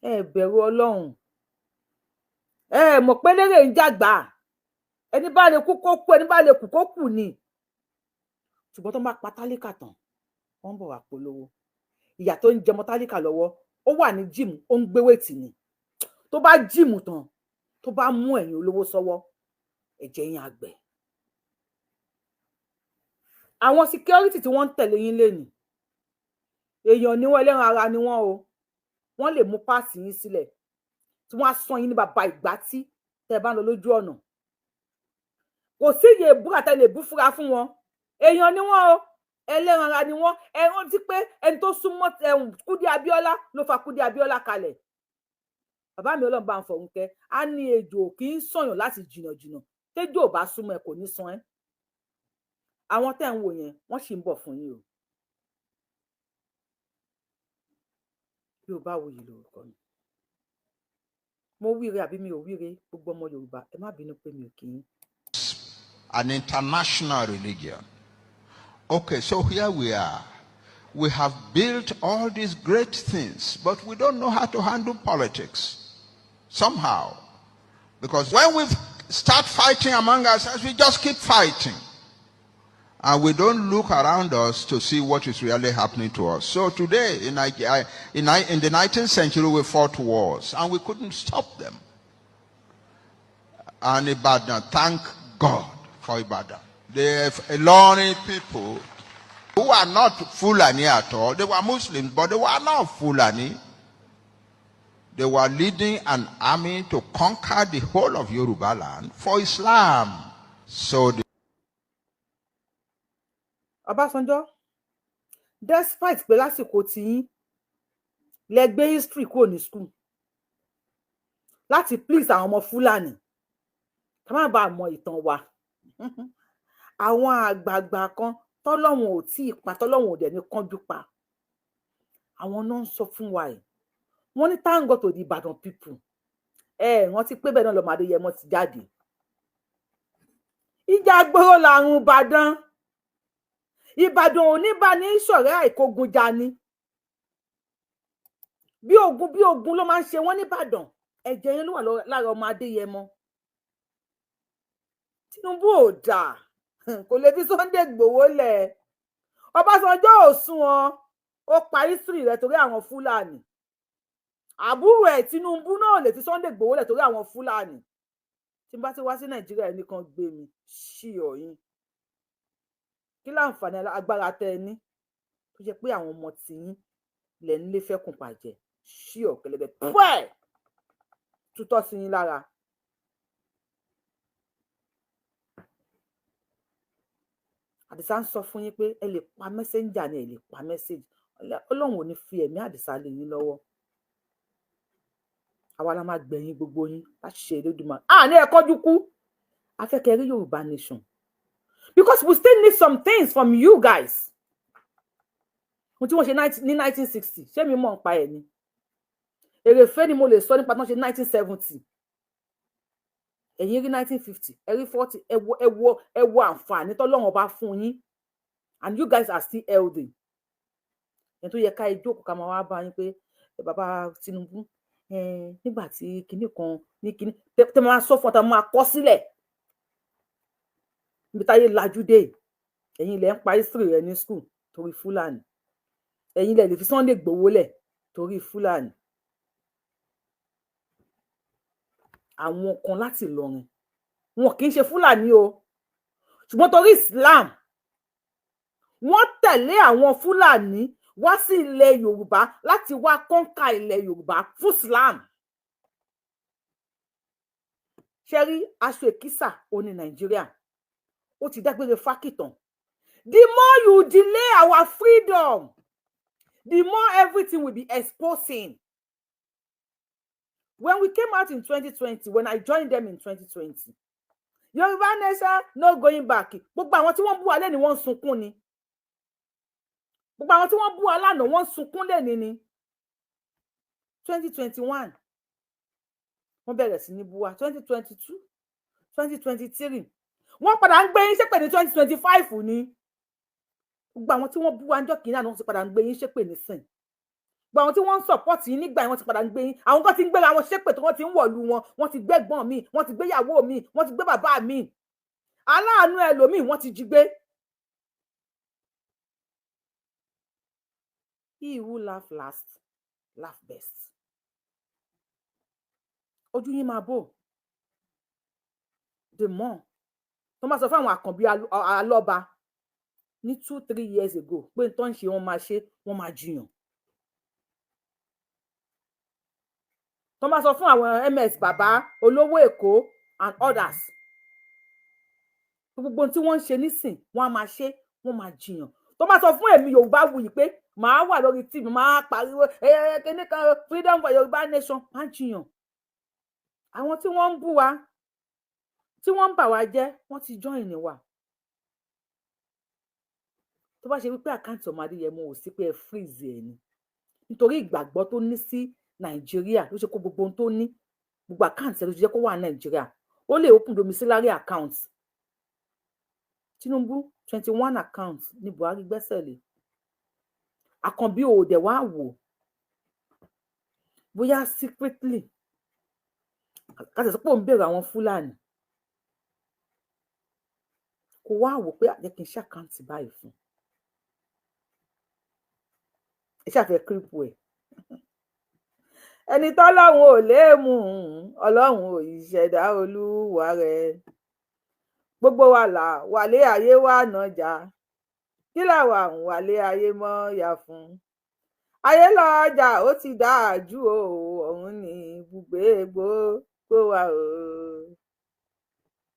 ẹ bẹ̀rù Ọlọ́run. Ẹ mọ̀ pé lérè ń jàgbá, ẹni bá lè kú kó kú, ẹni bá lè kú kó kú ni. Ṣùgbọ́n tó bá pa tálíkà tán, wọ́n ń bọ̀ wá polówó ìyà tó ń jẹmọ tálíkà lọ́wọ́. Ó wà ní gym, ó ń gbé weight ni. Tó bá gym tán, tó bá mú ẹ̀yin olówó sọ́wọ́, ẹ̀jẹ̀ yín àgbẹ̀. Àwọn security tí wọ́n ń tẹ̀lé yín lénìí, èèyàn ni wọ́n, ẹlẹ́ran ara ni wọ́n o. Wọ́n lè mú páàsì yín sílẹ̀ tí wọ́n á sọ yín ní bàbá ìgbà tí tẹ́ ẹ bá ń lọ lójú ọ̀nà. Kò sí iye ìbúra tẹ́ lè bú fúra fún wọn. Èèyàn ni wọ́n o, ẹlẹ́ran ara ni wọ́n. Ẹ rántí pé ẹni tó súnmọ́ Kúdí Abíọ́lá ló fa Kúdí Abíọ́lá kalẹ̀. Bàbá mi, Ọlọ́run bá ń fọ̀run kẹ́, á ní ejò kì í sọ̀yàn láti jìnnà jìnnà. Tẹ́jọ́ ò bá súnmọ́ ẹ, kò ní san ẹ́. Àwọn tẹ́ ń wò yẹn, wọ́n sì ń bọ̀ fún yín o. Yorùbáwùyí lórúkọ mi. Mo wíire àbí mi ò wíire? Gbogbo ọmọ Yorùbá, ẹ má bínú pé mi ò kí yín. An international religion. Okay, so here we are. We have built all these great things, but we don't know how to handle politics somehow. Because when we start fighting among ourselves, we just keep fighting. And we don't look around us to see what is really happening to us. So today, in the 19th century, we fought wars and we couldn't stop them. And Ibadan, thank God for Ibadan. The Ilorin people, who are not Fulani at all, they were Muslims, but they were not Fulani. They were leading an army to conquer the whole of Yoruba land for Islam. So the Ọbásanjọ́, despite pé lásìkò tiyín lẹ gbé history kúrò ní school láti please àwọn ọmọ Fúlàní, ká má bàa mọ ìtàn wa, àwọn àgbààgbà kan tọ́lọ́run ò tí ì pa, tọ́lọ́run ò dẹ̀ ní kánjú pa, àwọn náà ń sọ fún wa ẹ̀. Wọ́n ní thank God to the Ìbàdàn people. Ẹ rántí pé bẹ́ẹ̀ náà lọ́mọ Adéyẹmọ ti jáde. Ìjà gbòòrò làrùn Ìbàdàn. Ìbàdàn ò ní bá ní ṣọ̀rẹ́ àìkógun jà ni. Bí ogun bí ogun ló máa ń ṣe wọ́n nìbàdàn. Ẹ̀jẹ̀ yẹn ló wà lára ọmọ Adéyẹmọ. Tinubu ò dáa, kò lè fi Sunday Igboho lẹ̀. Ọbásanjọ́ ò sún wọn, ó pa history rẹ̀ torí àwọn Fúlàní. Àbúrò ẹ̀ Tinubu náà lè fi Sunday Igboho lẹ̀ torí àwọn Fúlàní. Tí n bá ti wá sí Nàìjíríà, ẹnìkan gbé mi ṣí ọyìn. Kí láǹfààní agbára tẹ ẹ ní tó jẹ́ pé àwọn ọmọ tiyín lẹ ń lé fẹkùn pàjẹ? Ṣí ọ̀kẹ́lẹ́bẹ̀ pẹ́ẹ́ tutọ́ sí yín lára. Àdìsá ń sọ fún yín pé ẹ lè pa messenger ni, ẹ lè pa message. Ọlọ́run ò ní fi ẹ̀mí Àdìsá lé yín lọ́wọ́. Àwa la máa gbẹ̀yìn gbogbo yín láti ṣe Elédùmarè. À ní ẹ kánjú kú, afẹ́kẹ́ rí Yorùbá nation, because we still need some things from you guys. Ohun tí wọ́n ṣe ní 1960, ṣé mi mọ̀ ń pa ẹ̀ ni? Èrèfé ni mo lè sọ nípa tí wọ́n ṣe 1970. Ẹ̀yin rí 1950, ẹ rí 40. Ẹ wo, ẹ wo, ẹ wo àǹfààní tọ́lọ́run ọba fún yín, and you guys are still healthy. Ẹni tó yẹ ká ẹ jókòó, ká máa wá bá yín pé bàbá Tinubu, nígbà tí kinní kan ní kinní tẹ máa sọ fún ọ, tẹ máa kọ sílẹ̀ níbi táyé lajú dé. Ẹ̀yin ilẹ̀ ń pa history rẹ ní school torí Fúlàní. Ẹ̀yin ilẹ̀ lè fi Sunday Igboho lẹ̀ torí Fúlàní. Àwọn kan láti Ìlọrin, wọn kì í ṣe Fúlàní o, ṣùgbọ́n torí Islam, wọ́n tẹ̀lé àwọn Fúlàní wá sí ilẹ̀ Yorùbá láti wá conquer ilẹ̀ Yorùbá fún Islam. Ṣe rí aṣọ èkísà oní Nàìjíríà, ó ti dágbére fákìtàn. The more you delay our freedom, the more everything will be exposing. When we came out in 2020, when I joined them in 2020, Yorùbá nation, no going back. Gbogbo àwọn tí wọ́n bú wa lẹ́ni, wọ́n ń sunkún ni. Gbogbo àwọn tí wọ́n bú wa lánàá, wọ́n ń sunkún lẹ́ni ni. 2021, wọ́n bẹ̀rẹ̀ sí ní bú wa. 2022, 2023, wọ́n padà ń gbé yín ṣépè. Ní 2025 ni gbogbo àwọn tí wọ́n bú wa níjọ́ kìíní àná, wọ́n ti padà ń gbé yín ṣépè nísìn. Gbogbo àwọn tí wọ́n ń support yín nígbà yẹn, wọ́n ti padà ń gbé yín. Àwọn kan ti ń gbéra wọn ṣépè tí wọ́n ti ń wọ̀lú wọn. Wọ́n ti gbé ẹ̀gbọ́n mi, wọ́n ti gbé ìyàwó mi, wọ́n ti gbé bàbá mi, aláàánú ẹlòmíì wọ́n ti jí gbé. He who laugh last laugh best. Ojú yín máa bò. The more tó máa sọ fún àwọn Àkànbí Alọ́ba ní 2-3 years ago pé tó ń ṣe, wọ́n máa ṣe, wọ́n máa jiyàn. Tó máa sọ fún àwọn MS bàbá olówó Èkó and others, gbogbo tí wọ́n ń ṣe nísìn, wọ́n á máa ṣe, wọ́n máa jiyàn. Tó máa sọ fún èmi Yorùbá wuyì pé màá wà lórí tv, màá pariwo kíní kan, freedom for Yorùbá nation, máa jiyàn. Àwọn tí wọ́n ń bú wa, tí wọ́n ń bà wá jẹ́, wọ́n ti join wa. Tó bá ṣe wípé account ọmọ Adéyẹmọ ò sí, pé ẹ freeze ẹ ni, nítorí ìgbàgbọ́ tó ní sí Nàìjíríà ló ṣe kó gbogbo ohun tó ní, gbogbo account ẹ ló ṣe jẹ́ kó wà Nàìjíríà. Ó lè open domiciliary account. Tinubu, 21 account ní Buhari gbẹ́sẹ̀ lé. Àkànbí ò dẹ̀ wá wò bóyá secretly ká sọ pé òun bèrè àwọn Fúlàní, kó wá wò pé jẹ́ kí n ṣe account báyìí fún ẹ, ṣàfẹ́ kírípù ẹ̀. Ẹni tọ́lọ́run ò lè mú, Ọlọ́run ò ìṣẹ̀dá olúwa rẹ̀. Gbogbo wa là wàlé ayé wa nàjà, kí làwa ń wàlé ayé mọ́ yà fún? Ayé lọ́jà, ó ti dáa jù o. Ọ̀run ní ibùgbé gbogbo wa o.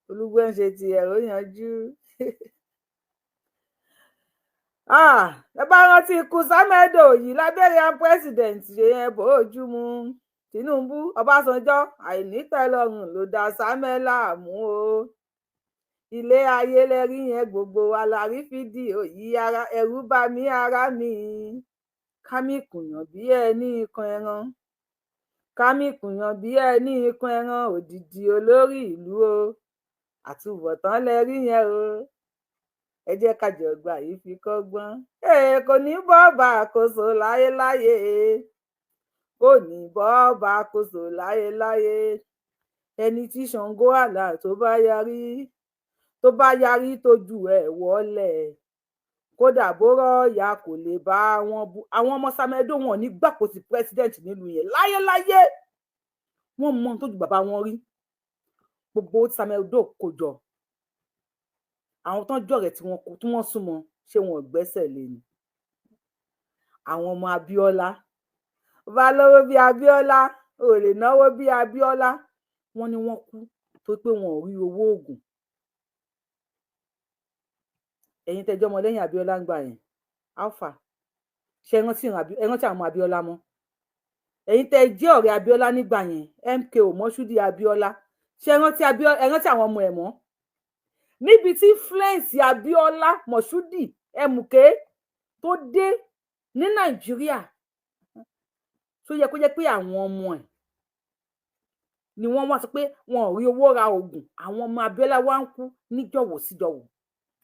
Olúgbọ́n ń ṣe tiẹ̀, ó yanjú. Ah, ẹ bá rántí ikú Sàmẹdò yìí Liberian president yẹn, bójú mu. Tinubu, Ọbásanjọ́, àìnítẹ́lọ́rùn ló dá Samuel láàmú o. Ilé ayé lẹ́rí yẹn, gbogbo wa la rí fídíò yìí. Ara ẹ̀rù bà mí, ara mi kámi kùyàn bí ẹni kan ẹran, kámi kùyàn bí ẹni kan ẹran. Òdìdí olórí ìlú o, àtúbọ̀tán lẹ́rí yẹn o. Ẹ jẹ́ ká jọ gbà yìí fi kọ́gbọ́n. Kò ní bọ́ọ̀bà àkóso láyéláyé, kò ní bọ́ọ̀bà àkóso láyéláyé. Ẹni tí Ṣàngó àlà tó bá yarí, tó bá yarí tójú ẹ̀ wọlé, kódà bó rọ̀ọ̀yà, kò lè bá wọn bu. Àwọn ọmọ Sàmẹdó, wọn ò ní gbàpò sí president nílùú yẹn láyéláyé. Wọn mọ ohun tó ju bàbá wọn rí. Gbogbo owó tí Sàmẹdó kó jọ, àwọn tó ń jọ̀rẹ́ tí wọ́n tí wọ́n súnmọ́, ṣé wọn ò gbẹ́sẹ̀ lé ni? Àwọn ọmọ Abíọ́lá bá lówó bí Abíọ́lá, ò lè náwó bí Abíọ́lá. Wọ́n ní wọ́n kú tó pé wọn ò rí owó oògùn. Ẹ̀yin tẹ́jọ́ ọmọ lẹ́yìn Abíọ́lá ń gbà yẹn, alpha, ṣe ẹ rántí àwọn ọmọ Abíọ́lá mọ́? Ẹ̀yin tẹ́ jẹ́ ọ̀rẹ́ Abíọ́lá nígbà yẹn, MKO, Mọ́ṣúdì Abíọ́lá, ṣe ẹ rántí àwọn ọmọ ẹ̀ mọ́? Níbi tí influence Abíọ́lá, Mọ́ṣúdì, MK tó dé ní Nàìjíríà, tó yẹ kó jẹ́ pé àwọn ọmọ ẹ̀ ni wọ́n wá sọ pé wọn ò rí owó ra oògùn. Àwọn ọmọ Abíọ́lá wá ń kú níjọ̀wọ́ síjọ̀wọ́.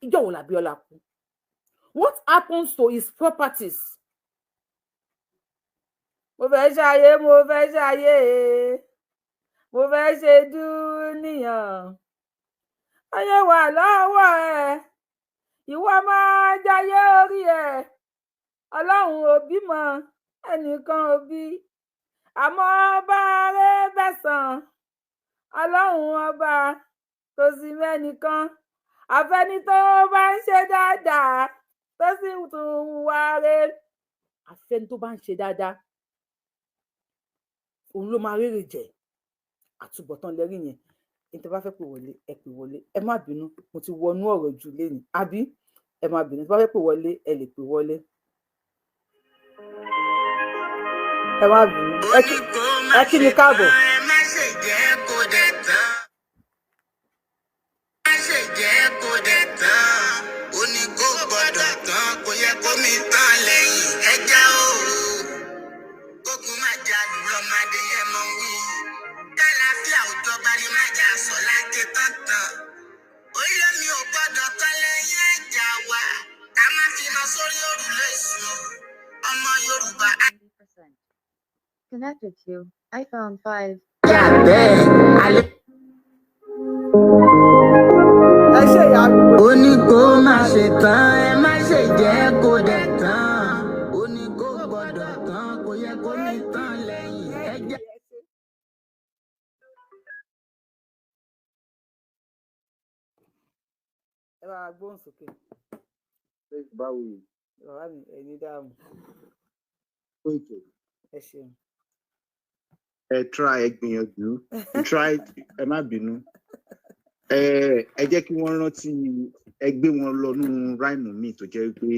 Ìjọ̀wọ́ làbíọ́lá kú. What happens to his properties? Mo fẹ́ ṣayé, mo fẹ́ ṣayé, mo fẹ́ ṣe dúníyàn. Ayé wà lọ́wọ́ ẹ, ìwọ máa jayé orí ẹ. Ọlọ́run ò bímọ, ẹnìkan ò bí, àmọ́ bá rẹ bẹ̀sán. Ọlọ́run ọba kò sí mẹ́nìkan, àfẹni tó bá ń ṣe dáadáa, tó sì tún hùwà rẹ̀. Àfẹni tó bá ń ṣe dáadáa, òun ló máa rèrè jẹ. Àtúbọ̀tán lẹ́rìí yẹn. Ní tí a bá fẹ́ pè wọlé, ẹ pè wọlé. Ẹ má bínú, mo ti wọnú ọ̀rọ̀ jù lẹ́nu, àbí? Ẹ má bínú. Tí a bá fẹ́ pè wọlé, ẹ lè pè wọlé. Ẹ má bínú. Ẹ kí mi káàbọ̀. Ẹ má ṣe jẹ́ kó dẹ̀ tán. Má ṣe jẹ́ kó dẹ̀ tán. Ó ní kó gbọ́dọ̀ tán, kò yẹ kó mi tán lẹ́yìn ẹja o. Kókun má jalù lọ́mọdé yẹn mọ̀ wí. Kálàáfíà ò jọba ni má jà sọ láti tán tán. Orílẹ̀ mi ò gbọ́dọ̀ tán lẹ́yìn ẹja wa. Ká má fi iná sórí òrùlé sùn. Ọmọ Yorùbá. 90%. Connected to iPhone 5. Ajá bẹ́ẹ̀ alẹ́. Ẹ ṣe ìyá mi. Ó ní kó má ṣe tán, ẹ má ṣe jẹ́ kó dẹ̀ tán. Ó ní kó gbọ́dọ̀ tán, kò yẹ kó ní tán lẹ́yìn ẹja. Ẹ bá wa gbóhùn sókè. Báwo ni? Bàbá mi, ẹni dáàmú. Ètò. Ẹ ṣeun. Ẹ try, ẹ gbìyànjú. You try, ẹ má bínú. Ẹ jẹ́ kí wọ́n rántí, ẹ gbé wọn lọ nínú rhyme míì tó jẹ́ pé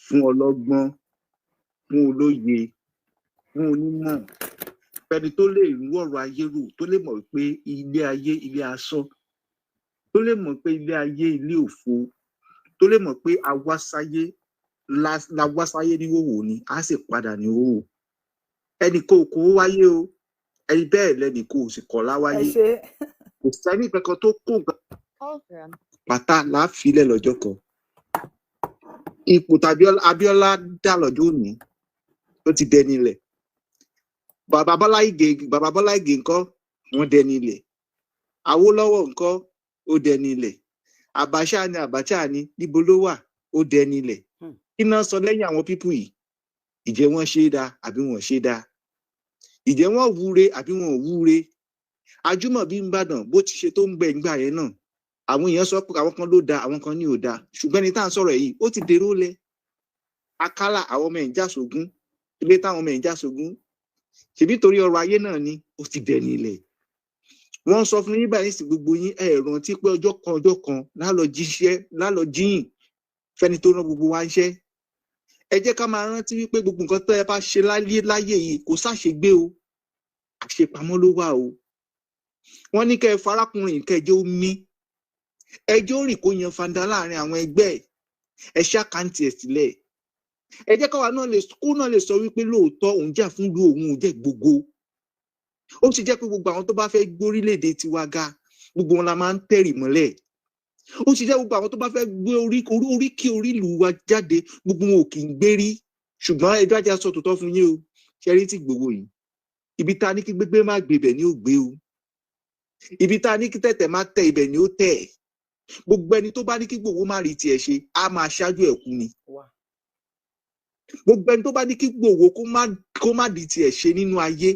fún ọlọ́gbọ́n, fún olóye, fún onímọ̀, fẹ́ni tó lè rú ọ̀rọ̀ ayé rò, tó lè mọ̀ pé ilé ayé ilé asán, tó lè mọ̀ pé ilé ayé ilé òfo. Tó lè mọ̀ pé a wá sáyé la wá sáyé ní hòhò ni, a sì padà ní hòhò. Ẹnì kò kó wáyé o, ẹni bẹ́ẹ̀ lẹ́nì kò sì kọ̀ Ẹ láwáyé. ṣe. Kò sẹ́ni kankan tó kó nǹkan Call from pátá láàfilẹ̀ lọ́jọ́ kan. Ipò tàbí Abíọ́lá dà lọ́jọ́ òní, ó ti dẹni ilẹ̀. Bàbá Bọ́lá Ìgè, bàbá Bọ́lá Ìgè ńkọ́? Wọ́n dẹni ilẹ̀. Awólọ́wọ̀ ńkọ́? Ó dẹni ilẹ̀. Abacha ni, Abacha ni, níbo ló wà? Ó dẹni ilẹ̀. Kí náà sọ lẹ́yìn àwọn people yìí? Ìjẹ́ wọ́n ṣe é dáa àbí wọ́n ṣe é dáa? Ìjẹ́ wọ́n wúre àbí wọ́n ò wúre? Ajímọ̀bí ń bàdàn bó ti ṣe tó ń gbẹ ìgbà yẹn náà, àwọn èèyàn sọ pé àwọn kan ló dáa, àwọn kan ní ò dáa, ṣùgbọ́n ẹni tá à ń sọ̀rọ̀ yìí, ó ti dèrò lẹ̀. Akálà, àwọn ọmọ ẹ̀ ń jà sógún, ilé táwọn ọmọ ẹ̀ ń jà sógún, ṣèbí torí ọrọ̀ ayé náà ni. Ó ti dẹni ilẹ̀. Wọ́n sọ fún yín báyìí sí gbogbo yín, ẹ rántí pé ọjọ́ kan, ọjọ́ kan lálọ jíṣẹ́, lálọ jíyìn fẹ́ni tó rán gbogbo wa ń ṣẹ́. Ẹ jẹ́ ká máa rántí wípé gbogbo nǹkan tó ẹ bá ṣe láyé láyé yìí, kò sáṣegbé o, àṣepamọ́ ló wà o. Wọ́n ní kẹ́ ẹ farákùnrin, kẹ́ ẹ jẹ́ ó mí, ẹ jẹ́ ó rìn kó yan fanda láàrin àwọn ẹgbẹ́ ẹ̀. Ẹ ṣe account ẹ̀ sílẹ̀. Ẹ jẹ́ káwa náà lè kó náà lè sọ wípé lóòótọ́ òun jà fún ìlú òun, òun jẹ́ gbogbo. Ó ti jẹ́ pé gbogbo àwọn tó bá fẹ́ gbórílẹ̀-èdè tiwa ga, gbogbo wọn la máa ń tẹ̀rì mọ́lẹ̀. Ó ti jẹ́ gbogbo àwọn tó bá fẹ́ gbé orí orí oríkì orí ìlú wa jáde, gbogbo wọn ò kì í gbérí. Ṣùgbọ́n ẹ dájà sọ tòótọ́ fún yín o, ṣe rí tí gbogbo yìí, ibi tá a ní kí gbégbé má gbébẹ̀ ni ó gbé o, ibi tá a ní kí tẹ̀tẹ̀ má tẹ̀ ibẹ̀ ni ó tẹ̀. Gbogbo ẹni tó bá ní kí gbòwó má rí tiẹ̀ ṣe, á máa ṣáájú ẹ̀ kú ni. Gbogbo ẹni tó bá ní kí gbòwó kó má di tiẹ̀ ṣe nínú ayé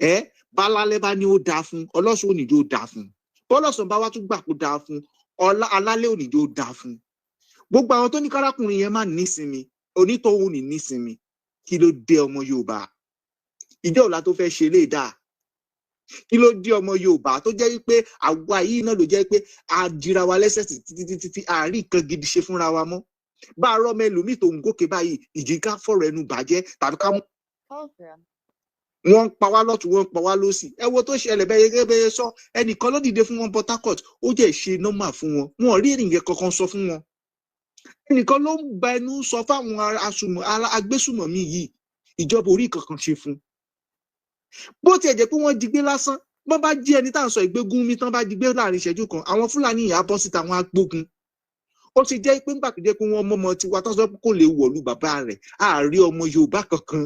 ẹ, bálálẹ́ bá ní ó dáa fún ọlọ́sùn, ònìjó dáa fún bọ́lọ́sùn, bá wá tún gbà kó dáa fún ọlá alálẹ́, ònìjó dáa fún. Gbogbo àwọn tó ní kárákùnrin yẹn má nísinmi, onítọ̀hún ò ní nísinmi. Kí ló dé, ọmọ Yorùbá? Ìjọ ọ̀la tó fẹ́ ṣe lè dáa. Kí ló dé, ọmọ Yorùbá, tó jẹ́ wípé àwa yìí náà ló jẹ́ pé a jira wa lẹ́sẹ̀ títí títí tí àárín nǹkan gidi ṣe fúnra wa mọ́? Bá a rọ́mọ ẹlòmíì tó ń gòkè báyìí, ìjì ká fọ̀rọ̀ ẹnu bàjẹ́ tàbí ká mú Call from wọ́n ń pa wá lọ́tún, wọ́n ń pa wá lọ́sì. Ẹ wo tó ṣẹlẹ̀ bẹ́ẹ̀ gẹ́gẹ́ bẹ́ẹ̀ sọ, ẹnìkan ló dìde fún wọn Port Harcourt, ó jẹ́ ṣe normal fún wọn, wọn ò rí ènìyàn kankan sọ fún wọn. Ẹnìkan ló ń gba ẹnu sọ fáwọn agbésùmọ̀mí yìí, ìjọba orí kankan ṣe fún bó tiẹ̀ jẹ́ pé wọ́n jí gbé lásán. Bọ́n bá jí ẹni tá à ń sọ ìgbégún mi tán, bá jí gbé láàrin ìṣẹ́jú kan, àwọn Fúlàní yìí á bọ́ síta, wọn á gbógun. Ó ti jẹ́ pé ńgbà tó jẹ́ pé wọ́n mọ́mọ́ tiwa tó sọ pé kò lè wọ̀lú bàbá rẹ̀, àárí ọmọ Yorùbá kankan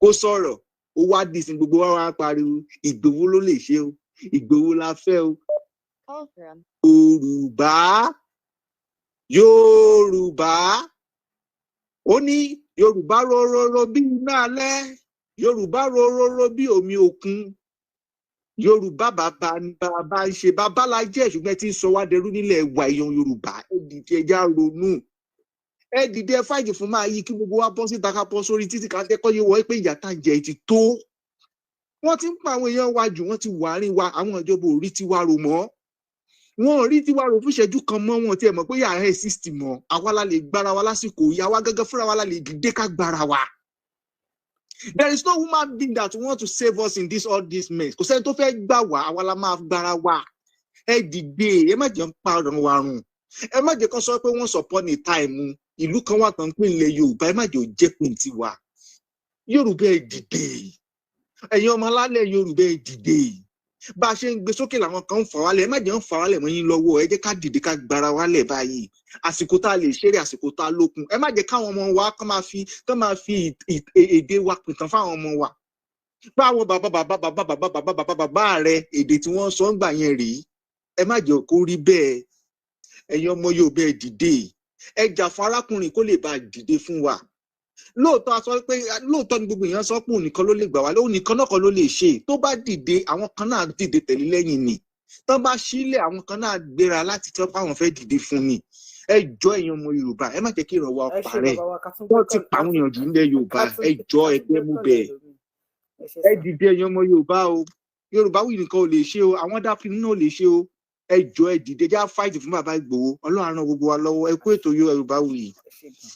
kó sọ̀rọ̀. Ó wá dìsín, gbogbo wa wá pariwo, Ìgbòho ló lè ṣe o, Ìgbòho la fẹ́ o. Call from Yorùbá, Yorùbá, ó ní Yorùbá rororo bí iná alẹ́, Yorùbá rororo bí omi òkun. Yorùbá, bàbá ni bàbá ń ṣe, bàbá la jẹ́, ṣùgbọ́n ẹ ti ń sọ wá dẹrú nílẹ̀ wa. Èèyàn Yorùbá, ẹ dìde, ẹ já ronú, ẹ dìde, ẹ fight fún máa yí kí gbogbo wa bọ́ síta, ká bọ́ sórí títì, ká jẹ́ kọ́ yé wọ́ pé ìyà tá ń jẹ ti tó. Wọ́n ti ń pa àwọn èèyàn wa jù, wọ́n ti wà àárín wa. Àwọn ìjọba ò rí tiwa rò mọ́, wọn ò rí tiwa rò fún ìṣẹ́jú kan mọ́. Wọn tiẹ̀ mọ̀ pé yàrá exist mọ́. Àwa la lè gbára wa lásìkò yìí, àwa gángan fúnra wa la lè dìde ká gbára wa. There is no human being that want to save us in this all this mess. Kò sẹ́ni tó fẹ́ gbà wá, àwa la máa gbára wa. Ẹ dìde, ẹ má jẹ́ ń pa ọ̀rọ̀ wa run, ẹ má jẹ́ kó sọ pé once upon a time ìlú kan wà tán pín ilẹ̀ Yorùbá. Ẹ má jẹ́ ò jẹ́ pín tiwa. Yorùbá, ẹ dìde. Ẹ̀yin ọmọ alálẹ̀ Yorùbá, ẹ dìde. Bá a ṣe ń gbé sókè làwọn kan ń fà wálẹ̀. Ẹ má jẹ́ ń fà wálẹ̀ mọ́ yín lọ́wọ́. Ẹ jẹ́ ká dìde, ká gbára wálẹ̀ báyìí. Àsìkò tá a lè ṣeré, àsìkò tá a lókun. Ẹ má jẹ́ káwọn ọmọ wa kán máa fi èdè wa pìtàn fáwọn ọmọ wa. Báwọn bàbá bàbá bàbá bàbá bàbá bàbá bàbá rẹ, èdè tí wọ́n sọ ń gbà yẹn rèé. Ẹ má jẹ́ kó rí bẹ́ẹ̀. Ẹ̀yin ọmọ Yorùbá, ẹ dìde, ẹ jà fún arákùnrin kó lè bá a dìde fún wa. Lóòótọ́, a sọ pé lóòótọ́ ni gbogbo èèyàn sọ pé òun nìkan ló lè gbà wá, òun nìkan náà kan ló lè ṣe. Tó bá dìde, àwọn kan náà dìde tẹ̀lé lẹ́yìn ni. Tán bá sílẹ̀, àwọn kan náà gbéra láti tọ́ pé àwọn fẹ́ dìde fún ni. Ẹ jọ, ẹ̀yin ọmọ Yorùbá, ẹ má jẹ́ kí ìrànwọ́ Ẹ ṣe, parẹ́. bàbá wa, ká tún gbé Wọ́n ti kọ́ pa àwọn èèyàn jù nílẹ̀ Yorùbá. ká tún Ẹ jọ, ká ẹ tún gbé gbẹ́ mú kọ́lẹ̀ bẹ́ẹ̀. lómi. Ẹ ṣe Ẹ sà. dìde, ẹ̀yin ọmọ Yorùbá o. Yorùbá wì nìkan ò lè ṣe o, àwọn dáfin náà ò lè ṣe o. Ẹ jọ, ẹ dìde, já fight fún bàbá Ìgbòho. Ọlọ́run á ràn gbogbo wa lọ́wọ́. Ẹ kú ètò, Yorùbá wì. Ẹ ṣe gan.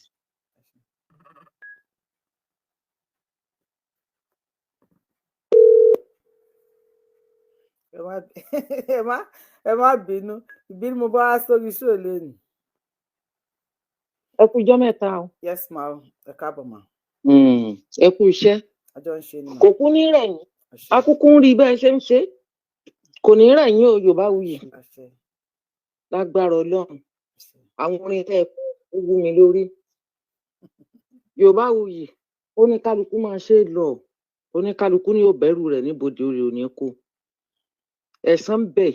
Ẹ má bínú, ìbínú mo bá wá sórí show lónìí. Ẹ kú ijọ́ mẹ́ta o. Yes ma, ẹ káàbọ̀ ma. Ẹ kú iṣẹ́. Àjọ ń ṣe ni ma. Kò kú ní rẹ̀yìn. Àṣẹ. Akúkú ń rí bẹ́ẹ̀ ṣe ń ṣe, kò ní rẹ̀yìn o, Yorùbá wuyì. Àṣẹ. Lágbára Ọlọ́run. Àṣẹ. Àwọn orin tẹ́ ẹ kọ, ó wú mi lórí. Yorùbá wuyì, ó ní kálukú máa ṣe é lọ, oníkálukú ní yóò bẹ̀rù rẹ̀ níbodè, orí òní kú. Ẹ̀san ń bẹ,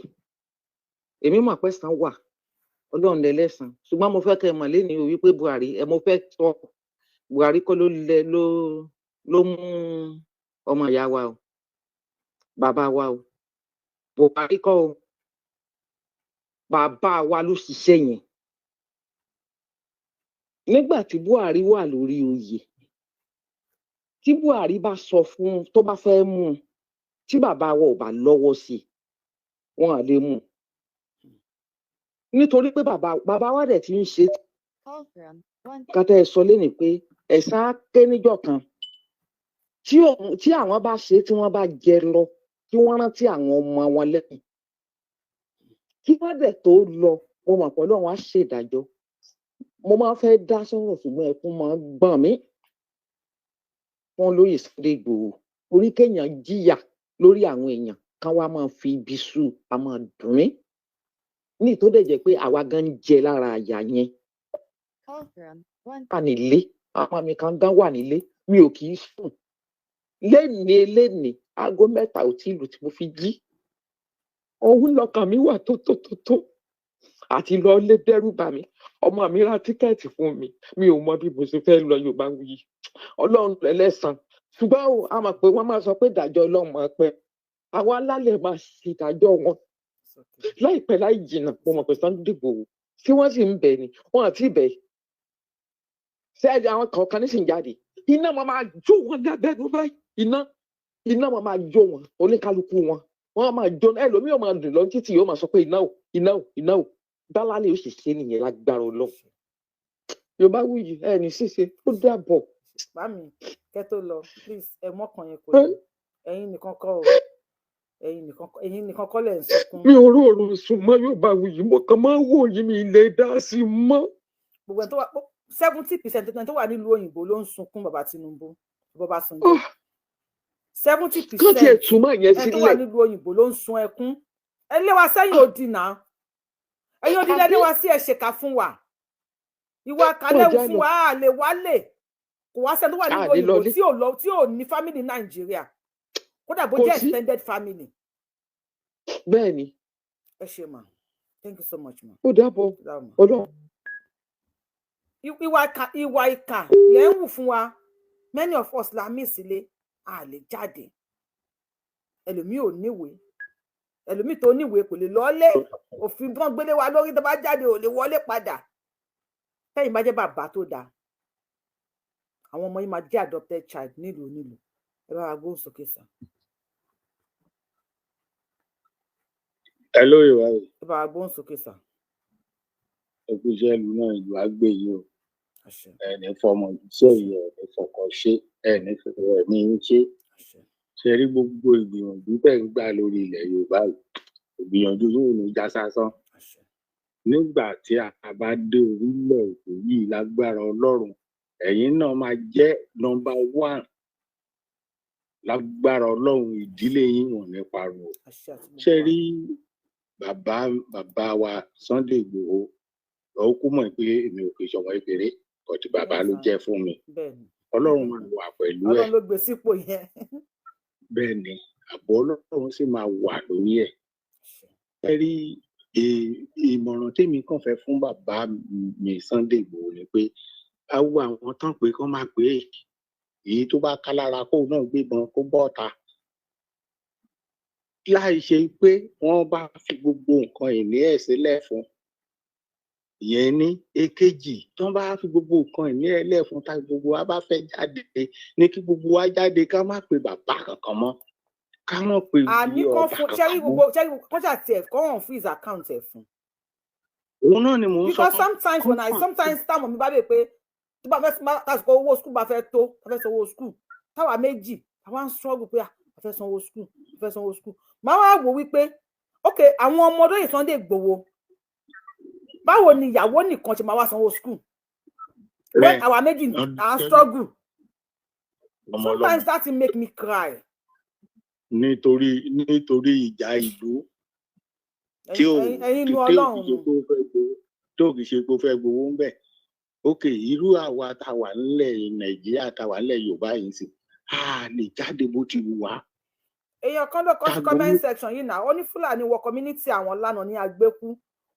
èmi mọ̀ pé ẹ̀san wà, Ọlọ́run lẹ́lẹ́san, ṣùgbọ́n mo fẹ́ kẹ́ ẹ mọ̀ lénìí o wípé Buhari ẹ, mo fẹ́ sọ, Buhari kọ́ ló lẹ ló mú ọmọ ìyá wa o, bàbá wa o. Buhari kọ́ o, bàbá wa ló ṣiṣẹ́ yẹn. Nígbà tí Buhari wà lórí oyè, tí Buhari bá sọ fún tó bá fẹ́ mú un, tí bàbá wa ò bá lọ́wọ́ sí i, wọn à lè mú un, nítorí pé bàbá wa dẹ̀ ti ń ṣe. Call from one Kátà ẹ sọ lénìí pé ẹ̀san á ké níjọ́ kan tí òun tí àwọn bá ṣe, tí wọ́n bá jẹ lọ, kí wọ́n rántí àwọn ọmọ wọn lẹ́yìn, kí wọ́n dẹ̀ tó lọ. Mo mọ̀ pé Ọlọ́run á ṣèdájọ́. Mo máa ń fẹ́ dá sọ̀rọ̀, ṣùgbọ́n ẹkún máa ń gbọ̀n mí fún lóyè Sunday Igboho, orí kéèyàn jìyà lórí àwọn èèyàn kan wá máa fi ibi sú a máa dùn mí, ní tó dẹ̀ jẹ́ pé àwa gan ń jẹ lára àyà yẹn. Call from one Wà nílé, àwọn mi kan gan wà nílé, mi ò kì í sùn lénìí. Lénìí, aago 3 ò tí ì lù tí mo fi jí. Òun lọkàn mi wà tó tó tó tó àti lọ lé dẹ́rù bà mí. Ọmọ mi ra ticket fún mi, mi ò mọ bí mo ṣe fẹ́ lọ. Yorùbá wuyì, Ọlọ́run lẹ́lẹ́sàn, ṣùgbọ́n o a mọ̀ pé wọ́n máa sọ pé ìdájọ́ Ọlọ́run máa pẹ́. Àwọn alálẹ̀ máa ṣe ìdájọ́ wọn láìpẹ́ láì jìnnà. Mo mọ̀ pé Sunday Igboho tí wọ́n sì ń bẹ̀ ni wọ́n àti bẹ̀ sẹ́ẹ̀dì àwọn kọ̀ọ̀kan nísìnyí jáde, iná máa máa jó wọn lábẹ́nu báyìí. Iná máa máa jó wọn, oníkálukú wọn, wọ́n máa jó. Ẹlòmíì máa dùn lọ títí, yóò máa sọ pé iná o, iná o, iná o. Bálálẹ̀ ó sì ṣe nìyẹn lágbára Ọlọ́run. Yorùbá wuyì, ẹ ní ṣíṣe, ó dàbọ̀. Bámi, kẹ́ tó lọ, please, ẹ mọ́kàn yẹn kò lè. Ẹ̀yin nìkan kọ́ o, ẹ̀yin nìkan kọ́, ẹ̀yin nìkan kọ́ lẹ̀ ń sunkún. Mi ò róòrùn sùn mọ́, Yorùbá wuyì. Mo kàn máa ń wò yín, mi lè dá sí i mọ́. Gbogbo ẹni tó wà, 70% ẹni tó wà nílùú òyìnbó ló ń sunkún bàbá Tinubu, bàbá Sunday, seventy Kán tiẹ̀ percent túmọ̀ yẹn ẹni tó wà sílẹ̀. nílùú òyìnbó ló ń sun ẹkún. Ẹ lé wa sẹ́yìn odi náà, ẹ̀yin odi lẹ lé wa sí. Ẹ ṣèkà fún wa, ìwà kálẹ̀ Wọ́n já fún lọ. wa. A lè wálé, kò wá sẹ́ni tó wà nílùú A lè òyìnbó lọlé. tí ò lọ, tí ò ní family Nàìjíríà, kódà bó Kò jẹ́ sí. extended family. Bẹ́ẹ̀ ni. Ẹ ṣe mà, thank you so much ma. Ó dàbọ̀. Dáhùn ma. Ọlọ́run. Ìwà ìkà lẹ́ ń wù fún wa. Many of us la mí sílé, a lè jáde. Ẹlòmíì ò níwèé, ẹlòmíì tó níwèé kò lè lọ́lé. Òfin gan gbélé wa lórí, tó bá jáde ò lè wọlé padà. Tẹ́yìn bá jẹ́ bàbá tó dáa, àwọn ọmọ yìí máa jẹ́ adopted child nílùú nílùú. Ẹ bá wa gbóhùn sókè sàn. Ẹ lóye wa o. Ẹ bá wa gbóhùn sókè sàn. Ẹ kú iṣẹ́ ìlú náà, ìlú á gbè yín o. Àṣẹ. Ẹ ní fọmọ iṣẹ́ yìí, ẹ ní fọkọ ṣe, ẹ ní fọwọ́ ẹ ní í ṣe. Àṣẹ. Ṣe rí gbogbo ìgbìyànjú tẹ̀ ń gbà lórí ilẹ̀ Yorùbá yìí, ìgbìyànjú yóò ní já sásán. Àṣẹ. Nígbà tí a bá dé orílẹ̀ èdè yìí, lágbára Ọlọ́run, ẹ̀yin náà máa jẹ́ number one. Lágbára Ọlọ́run, ìdílé yín wọ̀n ní parun o. Àṣẹ àti gbogbo Ṣe wa. rí bàbá wa Sunday Igboho, ó kú mọ̀ pé èmi ò kì í ṣọmọ kékeré, ọtí bàbá ló jẹ́ fún mi. Bẹ́ẹ̀ ni. Ọlọ́run máa wà pẹ̀lú ẹ̀. Ọlọ́run ló gbé sípò yẹn. Bẹ́ẹ̀ ni, ààbò Ọlọ́run sì máa wà lórí ẹ̀. Àṣẹ. Ẹ rí ìmọ̀ràn tèmi kàn fẹ́ fún bàbá mi Sunday Igboho ni pé awo àwọn tán pé kán máa pè é, èyí tó bá ká lára kóun náà gbébọn kó bọ́ ọ̀ta, láì ṣe pé wọ́n bá fi gbogbo nǹkan ìní ẹ̀ sílẹ̀ fún ìyẹn. Ní èkejì, tí wọ́n bá fi gbogbo nǹkan ìní ẹ̀ lẹ̀ fún, tá gbogbo wa bá fẹ́ jáde ní kí gbogbo wa jáde, ká má pe bàbá kankan mọ́, ká má pe Àní ilé kán ọba fún ṣẹ́rí kankan mọ́. Gbogbo ṣẹ́rí kán ṣàtì ẹ̀ kán hàn freeze account ẹ̀ fún. Òun náà ni mò ń sọ. Because sometimes when I sometimes táwọn mi bá bèè pé tó bá fẹ́ tásìkò owó school bá fẹ́ tó, bá fẹ́ sanwó school, táwa méjì àwa ń struggle pé a fẹ́ sanwó school, a fẹ́ sanwó school, máa wá wò wípé ok, àwọn ọmọ olóyè Sunday Igboho, báwo ni ìyàwó nìkan ṣe máa wá sanwó school? When àwa méjì à ń struggle. Ọmọ Sometimes ọlọ́mọ. that thing make me cry. Nítorí ìjà ìlú tí ò Ẹ̀yin tí nu ò kì í Ọlọ́run ṣe nù. pé ó fẹ́ gbowó, tó kì í ṣe pé ó fẹ́ gbowó ń bẹ̀. Ok, irú àwa tá a wà nílẹ̀ Nàìjíríà, tá a wà nílẹ̀ Yorùbá yìí sì, a lè jáde bó ti wù wá. Èèyàn kan ló kọ sí Kágo comment section yìí náà, ó ní Fúlàní wọ community àwọn lánàá ní Agbékú,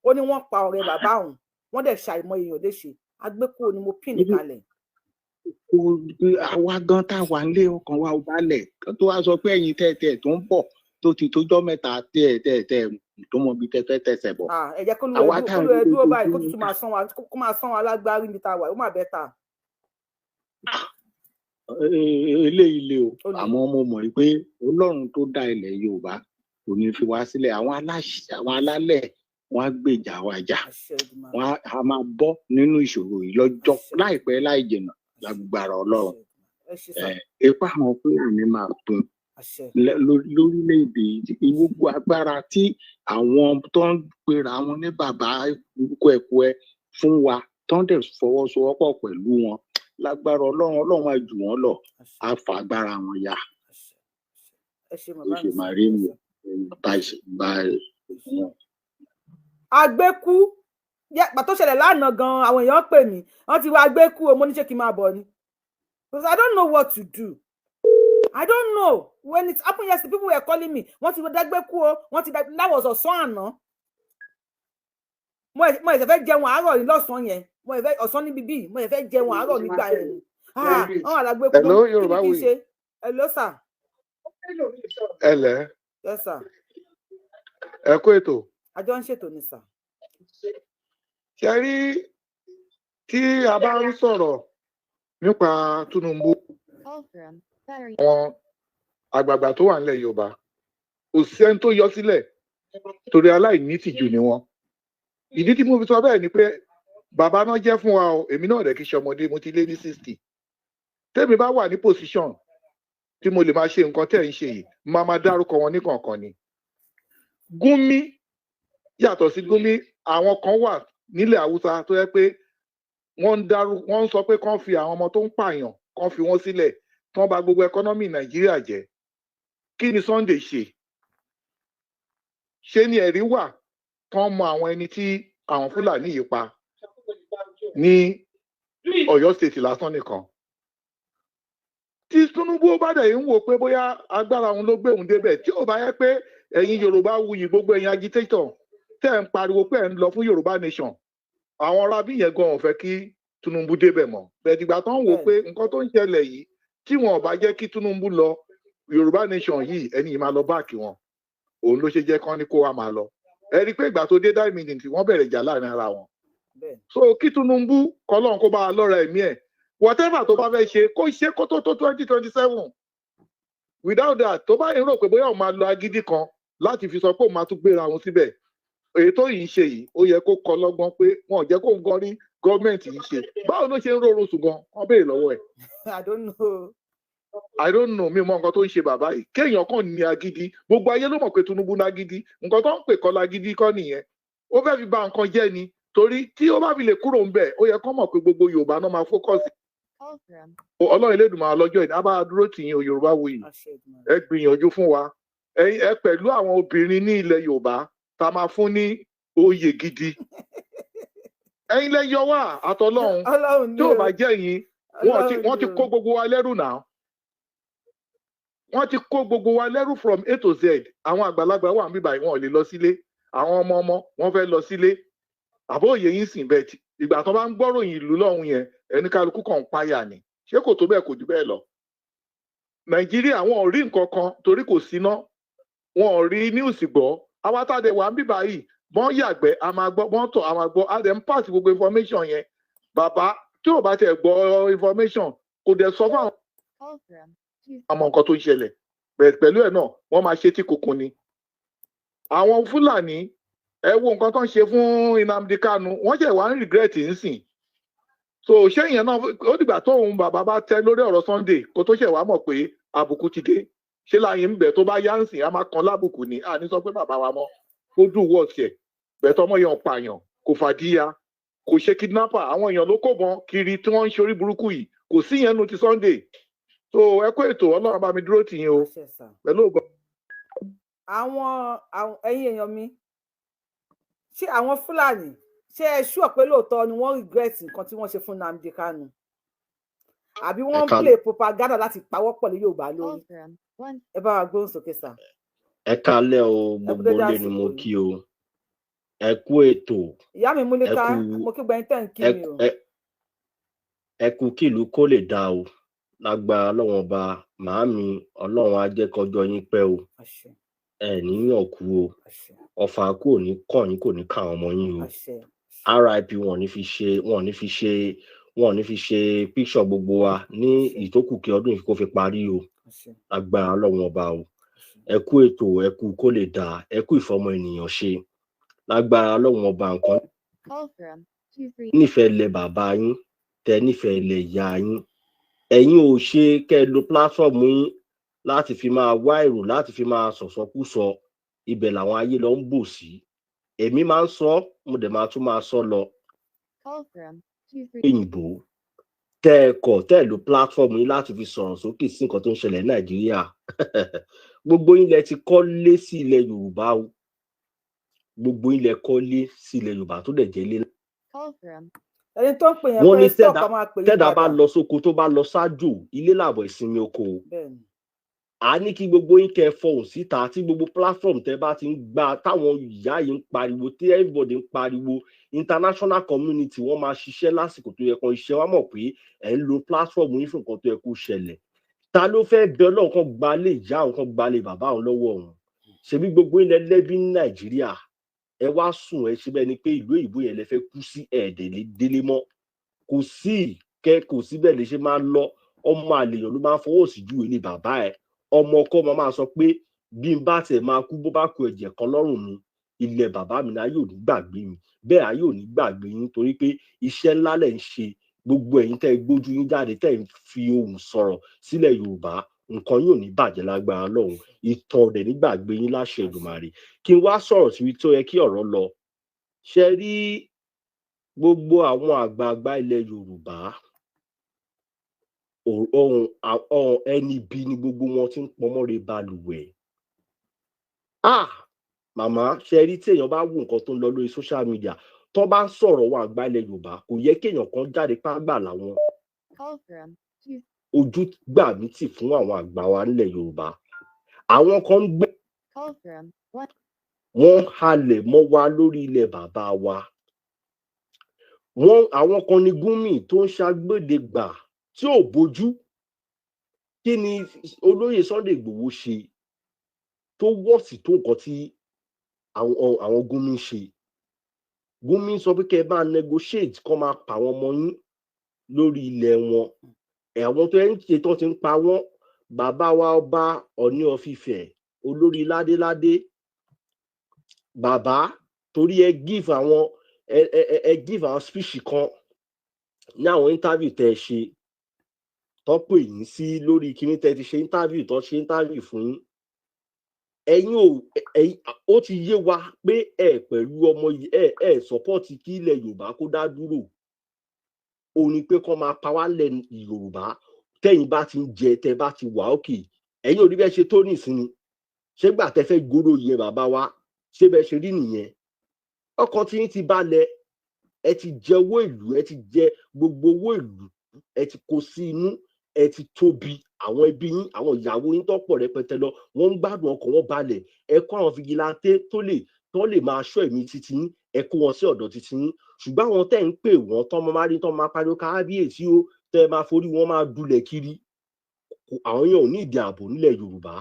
ó ní wọ́n pa ọ̀rẹ́ bàbá òun, wọ́n dẹ̀ ṣàìmọ̀ èèyàn léṣe. Agbékú ni mo pin kalẹ̀. Kò àwa gan tá a wà nílé, ọkàn wa ò balẹ̀. Kó tó wá sọ pé ẹ̀yin tẹ́ tó ń bọ̀, tó ti tójọ́ 3 tẹ́ tó mọ ibi tẹ́ fẹ́ tẹ̀sẹ̀ bọ̀. Ah, ẹ jẹ́ kó lù Àwa ẹ tá à ń kó lù ẹ rí dúró báyìí, kó lójoojúmọ́. tuntun máa sán wa, kó máa sán wa lágbárí níbi tá a wà, ó mà better. Eléyìí le o. Ó le. Àmọ́ mo mọ̀ pé Ọlọ́run tó dá ilẹ̀ Yorùbá kò ní fi wá sílẹ̀. Àwọn aláṣẹ, àwọn alálẹ̀, wọn á gbèjà wa jà. Àṣẹ Èdùmàrè. Wọn á máa bọ́ nínú ìṣòro yìí lọ́jọ́ Àṣẹ. láìpẹ́ láì jìnnà, lágbára Ọlọ́run. Ẹ ṣe sà. Ipá àwọn Fúlàní máa pin Àṣẹ. lórílẹ̀‐èdè yìí. Gbogbo agbára tí àwọn tó ń pera wọn ní bàbá kúẹ̀kúẹ̀ fún wa, tó ń dẹ̀ fọwọ́sowọ́pọ̀ pẹ̀lú wọn, lágbára Ọlọ́run, Ọlọ́run á jù wọ́n lọ, á fa agbára wọn ya. Ẹ ṣe Bó bàbá ṣe mi. máa rí mi bá bá wọn. Agbékú pàtó ṣẹlẹ̀ lánàá gan, àwọn èèyàn pè mí, wọ́n ti wá Agbékú o. Mo ní ṣé kí n máa bọ̀ ni? Because I don't know what to do. I don't know. When it happened yesterday, people were calling me, wọ́n ti dágbékú o, wọ́n ti dá. That was ọ̀sán àná. Mo ẹ̀sẹ̀ fẹ́ jẹun àárọ̀ ní lọ́sàn-án yẹn, mo ẹ̀ fẹ́ ọ̀sán níbi bíi, mo ẹ̀ fẹ́ jẹun àárọ̀ nígbà yẹn ni, ah, wọ́n wà lágbékú. Hello, Mo ní kí ni Yorùbá kí n Wuyì. ṣe? Hello, sir. Ẹ lẹ́. Yes, sir. Ẹ kú ètò. Àjọ ń ṣètò ni, sir. Ṣe rí, tí a bá ń sọ̀rọ̀ nípa Tinubu, Call from battery. àwọn àgbààgbà tó wà nílẹ̀ Yorùbá, kò sẹ́ni tó yọ sílẹ̀ torí aláìnítìjú ni wọ́n. Ìdí tí mo fi sọ bẹ́ẹ̀ ni pé bàbá náà jẹ́ fún wa o. Èmi náà rẹ̀ kí ṣe ọmọdé, mo ti lé ní 60. Tẹ́mi bá wà ní position tí mo lè máa ṣe nǹkan tẹ́ ẹ̀ ń ṣe yìí, máa máa dárúkọ wọn níkọ̀ọ̀kan ni. Gúnmí yàtọ̀ sí Gúnmí. Àwọn kan wà nílẹ̀ Haúsá tó yẹ pé wọ́n ń dárú, wọ́n ń sọ pé kán fi àwọn ọmọ tó ń pààyàn, kán fi wọ́n sílẹ̀, kán bà gbogbo economy Nàìjíríà jẹ́. Kí ni Sunday ṣe? Ṣé ni ẹ̀rí wà kán mọ àwọn ẹni tí àwọn Fúlàní yìí pa ní Ọ̀yọ́ State lásán nìkan? Tí Tinubu bá dẹ̀ ń wò pé bóyá agbára òun ló gbé òun débẹ̀, tí ò bá yẹ pé ẹ̀yin Yorùbá wuyì, gbogbo ẹ̀yin agitator tẹ́ ẹ̀ ń pariwo pé ẹ̀ ń lọ fún Yorùbá nation, àwọn arábí yẹn gan ò fẹ́ kí Tinubu débẹ̀ mọ́. Bẹ́ẹ̀ dìgbà tó ń wò pé nǹkan tó ń ṣẹlẹ̀ yìí, tí wọn ò bá jẹ́ kí Tinubu lọ, Yorùbá nation yìí, ẹni yìí máa lọ back wọn. Òun ló ṣe jẹ́ kán ní kó wa máa lọ. Ẹ rí i pé ìgbà tó dé that minute tí wọ́n bẹ̀rẹ̀ ìjà láàrin ara wọn. So kí Tinubu kọlọ́run kó bá a lọ́ra ẹ̀mí ẹ̀, whatever tó bá fẹ́ ṣe, kó ṣe kó tó tó 2027. Without that, tó bá yẹn rò pé bóyá òun máa lo agídí kan láti fi sọ pé òun máa tún gbéra òun síbẹ̀, èyí tó yìí ń ṣe yìí, ó yẹ kó kọ lọ́gbọ́n pé wọn ò jẹ́ kó ń gan rí gọ́ọ̀mẹ̀ntì yìí ṣe. Báwo ló ṣe ń rọrùn sùn gan? Wọ́n béèrè lọ́wọ́ ẹ̀. I don't know. I don't know. Mi mọ nǹkan tó ń ṣe bàbá yìí. Kéèyàn kàn ní agídí, gbogbo ayé ló mọ̀ pé Tinubu ní agídí. Nǹkan tó ń pè kọ́ lágídí kọ́ nìyẹn. Ó fẹ́ fi ba nǹkan jẹ́ ni, torí tí ó bá fi lè kúrò ń bẹ̀, ó yẹ kó mọ̀ pé gbogbo Yorùbá náà máa focus. Call from Ọlọ́run Elédùmarè lọ́jọ́ ìdá bá dúró tì yín o. Yorùbá Wuyì, ẹ gbìyànjú fún wa. Ẹ pẹ̀lú àwọn obìnrin ní ilẹ̀ Yorùbá tá a máa fún ní oyè gidi, ẹ̀yin lẹ yọ wá àtọlọ́run. Ọlọ́run tí ni ò o. bá jẹ́ yín, wọ́n ti Ọlọ́run ni o. kó gbogbo wa lẹ́rù náà. Wọ́n ti kó gbogbo wa lẹ́rù from A to Z. Àwọn àgbàlagbà wà níbí báyìí, wọn ò lè lọ sílé. Àwọn ọmọ ọmọ wọn fẹ́ lọ sílé, àbó òye yín sìn bẹ́ẹ̀ tí ìgbà tó bá ń gbọ́ròyìn ìlú lọ́hùn yẹn, ẹni kálukú kàn ń páyà ni. Ṣé kò tó bẹ́ẹ̀? Kò jù bẹ́ẹ̀ lọ. Nàìjíríà, wọn ò rí nǹkan kan torí kò síná, wọn ò rí news gbọ́. Àwa tá a dẹ̀ wà ń bíbá yìí, bọ́n yàgbẹ́ a máa gbọ́, bọ́n tọ̀ a máa gbọ́, a dẹ̀ ń pass gbogbo information yẹn. Bàbá tí ò bá tẹ̀ gbọ́ information, kò dẹ̀ sọ fún àwọn Call from two àmọ́ nǹkan tó ń ṣẹlẹ̀. Bẹ́ẹ̀ pẹ̀lú ẹ̀ náà, wọ́n máa ṣe tí kòkun ni àwọn Fúlàní. Ẹ wo nǹkan tó ń ṣe fún Nnamdi Kanu, wọ́n ṣẹ̀ wá ń regret nsìn. So ṣé ìyẹn náà ó dìgbà tóun bàbá bá tẹ lórí ọ̀rọ̀ Sunday kó tó ṣẹ̀ wá mọ̀ pé àbùkù ti dé? Ṣé láyé ń bẹ̀ tó bá yá ń sìn, á máa kan lábùkù ni. À ní sọ pé bàbá wa mọ́ kó dùn wọ́ ọ̀sẹ̀ bẹ̀tọ̀ ọmọ yẹn ò pààyàn, kò fàdíyà. Kò ṣe kidnapper. Àwọn èèyàn ló kóbọn kiri tí wọ́n ń ṣe orí burúkú yìí. Kò sí yẹn nu ti Sunday. So ẹ kó ètò, Ọlọ́run bá mi dúró tì yín o Àṣẹ sà. pẹ̀lú ògo. Àwọn ẹ̀yin èèyàn mi, ṣé àwọn Fúlàní, ṣé ẹ ṣúọ pé lóòótọ́ ni wọ́n regret nǹkan tí wọ́n ṣe fún Nnamdi Kanu, àbí wọ́n ń Ẹ play propaganda láti pawọ́pọ̀ lé Yorùbá lórí? Call from one Ẹ bá wa gbóhùn sókè sà. Ẹ kálẹ́ o. Ẹ kú Gbogbo dédé ilé ni mo àsìkò yìí. kí o. Ẹ kú ètò. Ìyá mi Ẹ Múlíká, kú mo kí gbẹ̀yìn tẹ̀ ń kí ẹ mi o. Ẹ kú kí ìlú kó lè dáa o. Lágbára Ọlọ́run Ọba, màámi, Ọlọ́run á jẹ́ kọjọ́ yín pẹ́ o. Àṣẹ. Ẹ níyàn kú o. Àṣẹ. Ọfà kú ò ní kàn yín, kò ní ká àwọn ọmọ yín o. Àṣẹ. RIP. Wọn ò ní fi ṣe píṣọ gbogbo wa ní Àṣẹ. ìtókù kí ọdún yìí kó fi parí o. Àṣẹ. Lágbára Ọlọ́run Ọba o. Àṣẹ. Ẹ kú ètò, ẹ kú kó lè dáa, ẹ kú ìfọmọ ènìyàn ṣe. Lágbára Ọlọ́run Ọba, nǹkan Call from 23 nífẹ̀ẹ́ ilẹ̀ bàbá yín, tẹ nífẹ̀ẹ́ ilẹ̀ ìyá yín, ẹ̀yin ò ṣe kẹ́ ẹ lo platform yín láti fi máa wá èrò, láti fi máa sọ̀sọ́kúsọ. Ibẹ̀ làwọn ayé lọ ń bò sí. Èmi máa ń sọ, mo dẹ̀ máa tún máa sọ lọ. Call from 23 Òyìnbó tẹ́ ẹ kọ̀, tẹ́ ẹ lo platform yín láti fi sọ̀rọ̀ sókè sí nǹkan tó ń ṣẹlẹ̀ ní Nàìjíríà. Gbogbo yín lẹ ti kọ́lé sí ilẹ̀ Yorùbá o. Gbogbo yín lẹ kọ́lé sí ilẹ̀ Yorùbá tó dẹ̀ jẹ́ ilé. Call from Ẹni tó ń pè yẹn Wọ́n pé ní stop, tẹ́dá a máa pè yín tẹ́dá bá padà. lọ sóko, tó bá lọ sájò, ilé làbọ̀ ìsinmi oko o. Bẹ́ẹ̀ni. À ní kí gbogbo yín kẹ́ ẹ fọhùn síta tí gbogbo platform tẹ́ bá ti ń gbà táwọn ìyá yìí ń pariwo, tí everybody ń pariwo, international community, wọ́n máa ṣiṣẹ́ lásìkò tó yẹ kan iṣẹ́ wa. Mọ̀ pé ẹ̀ ń lo platform yín fún nǹkan tó yẹ kó ṣẹlẹ̀. Ta ló fẹ́ bẹ Ọlọ́run kan gbalé ìyá òun, kan gbalé bàbá òun lọ́wọ́ òun? Ṣebí gbogbo ilẹ̀ lẹ́bí ní Nàìjíríà. Ẹ wá sùn, ẹ ṣe bẹ́ẹ̀ ni pé ìlú òyìnbó yẹn lẹ fẹ́ kú sí, ẹ̀ẹ́dẹ̀ lè délé mọ́. Kò sí kẹ, kò sí bẹ́ẹ̀ lè ṣe máa lọ. Ọmọ àlèyàn ló máa ń fọwọ́ sí ju ilé bàbá ẹ. Ọmọ ọkọ máa sọ pé bí n bá tiẹ̀ máa kú, bó bá ku ẹ̀jẹ̀ kan lọ́rùn mi, ilẹ̀ bàbá mi náà yóò ní gbàgbé mi. Bẹ́ẹ̀ ayé ò ní gbàgbé yín, torí pé iṣẹ́ ńlá lẹ̀ ń ṣe. Gbogbo ẹ̀yin tẹ́ ẹ gbójú yín jáde, tẹ́ ẹ ń fi ohùn sọ̀rọ̀ sílẹ̀ Yorùbá, nǹkan yóò ní bàjẹ́ lágbára Ọlọ́run. Ìtàn ọ̀dẹ̀ nígbàgbé yín láṣẹ Èdùmàrè. Kí n wá sọ̀rọ̀ síbi tó yẹ kí ọ̀rọ̀ lọ. Ṣe rí gbogbo àwọn àgbààgbà ilẹ̀ Yorùbá, ohun ẹni bí ni gbogbo wọn ti ń pọnmọ́re balùwẹ̀. Ah, màmá, ṣe rí tí èèyàn bá wo nǹkan tó ń lọ lórí social media, tó bá ń sọ̀rọ̀ wọn àgbà ilẹ̀ Yorùbá, kò yẹ kéèyàn kan jáde pàgbà làwọn. Call from 2 Ojú gbà mí tì fún àwọn àgbà wa nílẹ̀ Yorùbá. Àwọn kan ń gbé Call from 1 wọ́n halẹ̀ mọ́ wa lórí ilẹ̀ bàbá wa. Wọ́n àwọn kan ní Gúnmì tó ń ṣàgbédègbà tí ò bójú. Kí ni olóyè Sunday Igboho ṣe tó wọ́ọ̀sì tó nǹkan tí àwọn Gúnmi ń ṣe? Gúnmi sọ pé kẹ́ ẹ bá negotiate kọ́ máa pa àwọn ọmọ yín lórí ilẹ̀ wọn. Àwọn tó ń ṣe tó ti ń pa wọ́n, bàbá wa ọba Ọ̀ní of Ifẹ̀, olórí ládéládé, bàbá, torí ẹ give àwọn ẹ ẹ ẹ give àwọn speech kan ní àwọn interview tẹ ẹ ṣe, tó pè yín sí lórí kíní tẹ ti ṣe interview, tó ṣe interview fún yín. Ẹ̀yin ò ẹ̀yin, ó ti yé wa pé ẹ pẹ̀lú ọmọ yìí, ẹ support kí ilẹ̀ Yorùbá kó dá dúró. Ó ní pé kọ́ máa pa wá lẹ̀ Yorùbá. Tẹ́yìn bá ti ń jẹ, tẹ́ bá ti wà òkè, ẹ̀yin ò rí bẹ́ẹ̀ ṣe tó nísìnyí. Ṣé gbà tẹ́ fẹ́ gbóró yẹn, bàbá wa, ṣé bẹ́ẹ̀ ṣe rí nìyẹn? Ọkàn tí yín ti balẹ̀. Ẹ ti jẹ owó ìlú, ẹ ti jẹ gbogbo owó ìlú, ẹ ti kó sí inú, ẹ ti tóbi. Àwọn ẹbí yín, àwọn ìyàwó yín tó pọ̀ rẹpẹtẹ lọ, wọ́n ń gbádùn, ọkàn wọn balẹ̀. Ẹ kó àwọn vigilante tó lè máa ṣọ́ ẹ̀mí títí yín, ẹ kó wọn sí ọ̀dọ̀ títí yín. Ṣùgbọ́n àwọn tẹ́ ń pè wọ́n tán máa rí tán máa pariwo kábíyèsí o, tẹ́ máa forí wọn máa dulẹ̀ kiri, àwọn yẹn ò ní ìdí ààbò nílẹ̀ Yorùbá.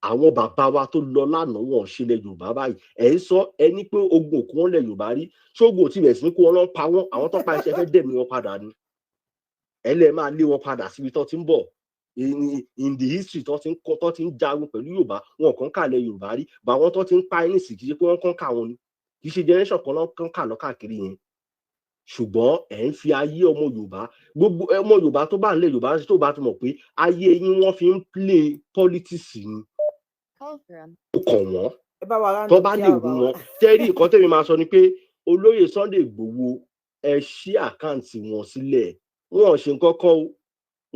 Àwọn bàbá wa tó lọ lánàá, wọn ò ṣe ilẹ̀ Yorùbá báyìí. Ẹ̀ ń sọ ẹ ní pé ogun òkú wọn lẹ̀ Yorùbá rí. Ṣógun ò tí bẹ̀rẹ̀ sí ní kó wọn lọ pa wọn? Àwọn tó pa iṣẹ́ fẹ́ dẹ̀mí wọn padà ni. Ẹ lẹ́ máa lé wọn padà síbi tó ti ń bọ̀. In the history tó ti ń kọ́, tó ti ń jagun pẹ̀lú Yorùbá, wọn kàn kàlẹ̀ Yorùbá rí. Bá àwọn tó ti ń pa ẹni sì, kì í ṣe pé wọ́n kàn kà wọn ni, kì í ṣe generation kan lọ́ kàn kà lọ káàkiri yẹn. Ṣùgbọ́n ẹ̀ ń fi ayé ọmọ Yorùbá, gbogbo ọmọ Yorùbá tó bá ń lé Yorùbá, tó bá ti mọ̀ pé ayé yín wọ́n fi ń play politics ni. Call from Ó kàn wọ́n. Ẹ bá wa Tó rántí bá kí lè àwọn rú bàbá wa. wọn tẹ́rí. Nǹkan tẹ́mi máa sọ ni pé Olóyè Sunday Igboho, ẹ ṣí àkáǹtì wọn sílẹ̀. Wọn ò ṣe nǹkan kan o,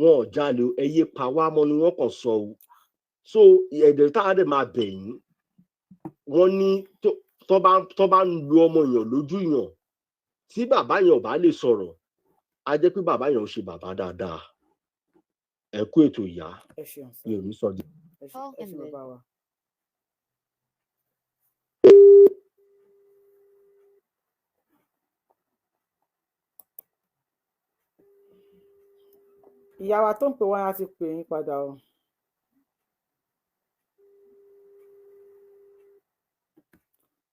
wọn ò jalè o, ẹ yé pa wá mọ́ ni wọ́n kàn sọ o. So ẹ̀dẹ̀ tá a dẹ̀ máa bẹ̀ yín, wọ́n ní tó bá ń lu ọmọ èèyàn lójú èèyàn, tí bàbá yẹn ò bá lè sọ̀rọ̀, á jẹ́ pé bàbá yẹn ò ṣe bàbá dáadáa. Ẹ kú ètò ìyá, Ẹ ṣeun sir. Mi ò ní sọ jù. Ẹ ṣe Call ẹ ṣe ended. bàbá wa. Ìyá wa tó ń pè wá á ti pè yín padà o.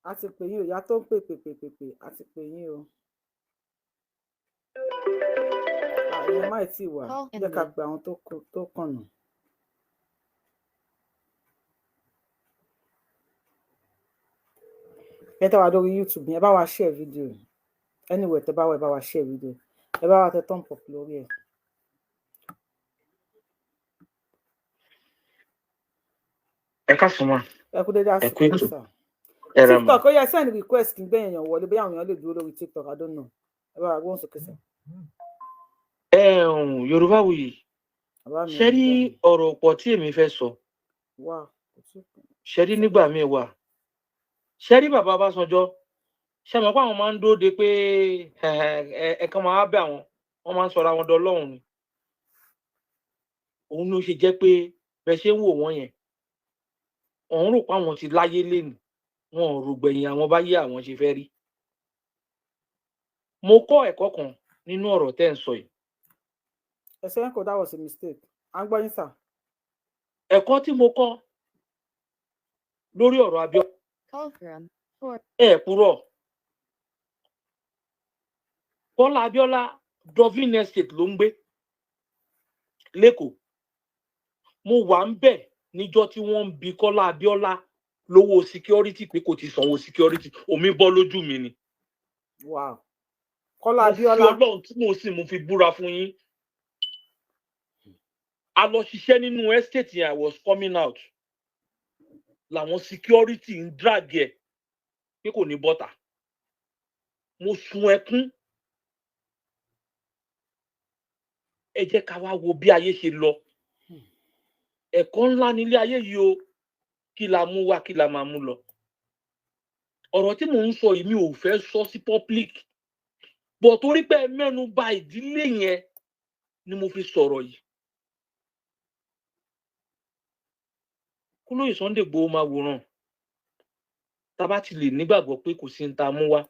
A ti pè yín o, ìyá tó ń pè pè pè pè pè, a ti pè yín o. À, ìyẹn má ì tí ì wà. Call Jẹ́ ká ended. pe àwọn tó kàn nù. Ẹ tẹ́ wa lórí YouTube yẹn, ẹ bá wa share video. Anywhere tẹ́ bá wà, ẹ bá wa share video. Ẹ bá wa tẹ thumb up lórí ẹ̀. Ẹ káàsán mà. Ẹ kú dédé Ẹ kú àsìkò yìí ètò. sà. Ẹ ra mà. TikTok, ó yẹ send request kí n gbé èèyàn wọlé, bóyá àwọn èèyàn lè dúró lórí TikTok, I don't know. Ẹ bá wa gbóhùn sókè sà. Ẹ ǹ Yorùbá Wuyì, Bàbá mi ṣe ò ní rí dààmú. ọ̀rọ̀ pọ̀ tí èmi fẹ́ sọ. Wà kò tí ì Ṣe rí nígbà míì wà, ṣe rí bàbá Ọbásanjọ́, ṣe mọ̀ pé àwọn máa ń dúró de pé ẹ̀ẹ̀kan máa bẹ̀ àwọn, wọ́n máa ń sọra wọn dọlọ́run ni. Òun ló ṣe jẹ́ pé bẹ́ẹ̀ ṣe ń wò wọ́n yẹn, òun rò pé àwọn ti láyé lénìí, wọn ò rò gbẹ̀yìn àwọn báyé àwọn ṣe fẹ́ rí. Mo kọ́ ẹ̀kọ́ kan nínú ọ̀rọ̀ tẹ́ ń sọ yìí. Ẹsẹ̀ yẹn kò, that was a mistake. À ń gbọ́ yín sà. Ẹ̀kọ́ tí mo kọ́ lórí ọ̀rọ̀ Abíọ́lá, Call from 4 ẹ̀ purọ́ Kọ́lá Abíọ́lá, Dovin Estate ló ń gbé lẹ́kọ̀ọ́. Mo wà ń bẹ̀ níjọ́ tí wọ́n ń bi Kọ́lá Abíọ́lá lówó security pé kò ti sanwó security, omi bọ́ lójú mi ni. Wow, Kọ́lá Mo fi Abíọ́lá. Ọlọ́run tí mò ń sìn, mo fi búra fún yín. A lọ ṣiṣẹ́ nínú estate yẹn. I was coming out, làwọn security ń drag ẹ̀ pé kò ní bọ́tà. Mo sun ẹkún. Ẹ jẹ́ ká wá wo bí ayé ṣe lọ. Ẹ̀kọ́ ńlá nílé ayé yìí o. Kí la mú wá, kí la máa mú lọ? Ọ̀rọ̀ tí mò ń sọ yìí, mi ò fẹ́ sọ sí public bọ̀, torí pé ẹ mẹ́nu bà ìdílé yẹn ni mo fi sọ̀rọ̀ yìí. Kólóyè Sunday Igboho máa wòran. Tá a bá ti lè nígbàgbọ́ pé kò sí ní ta mú wá.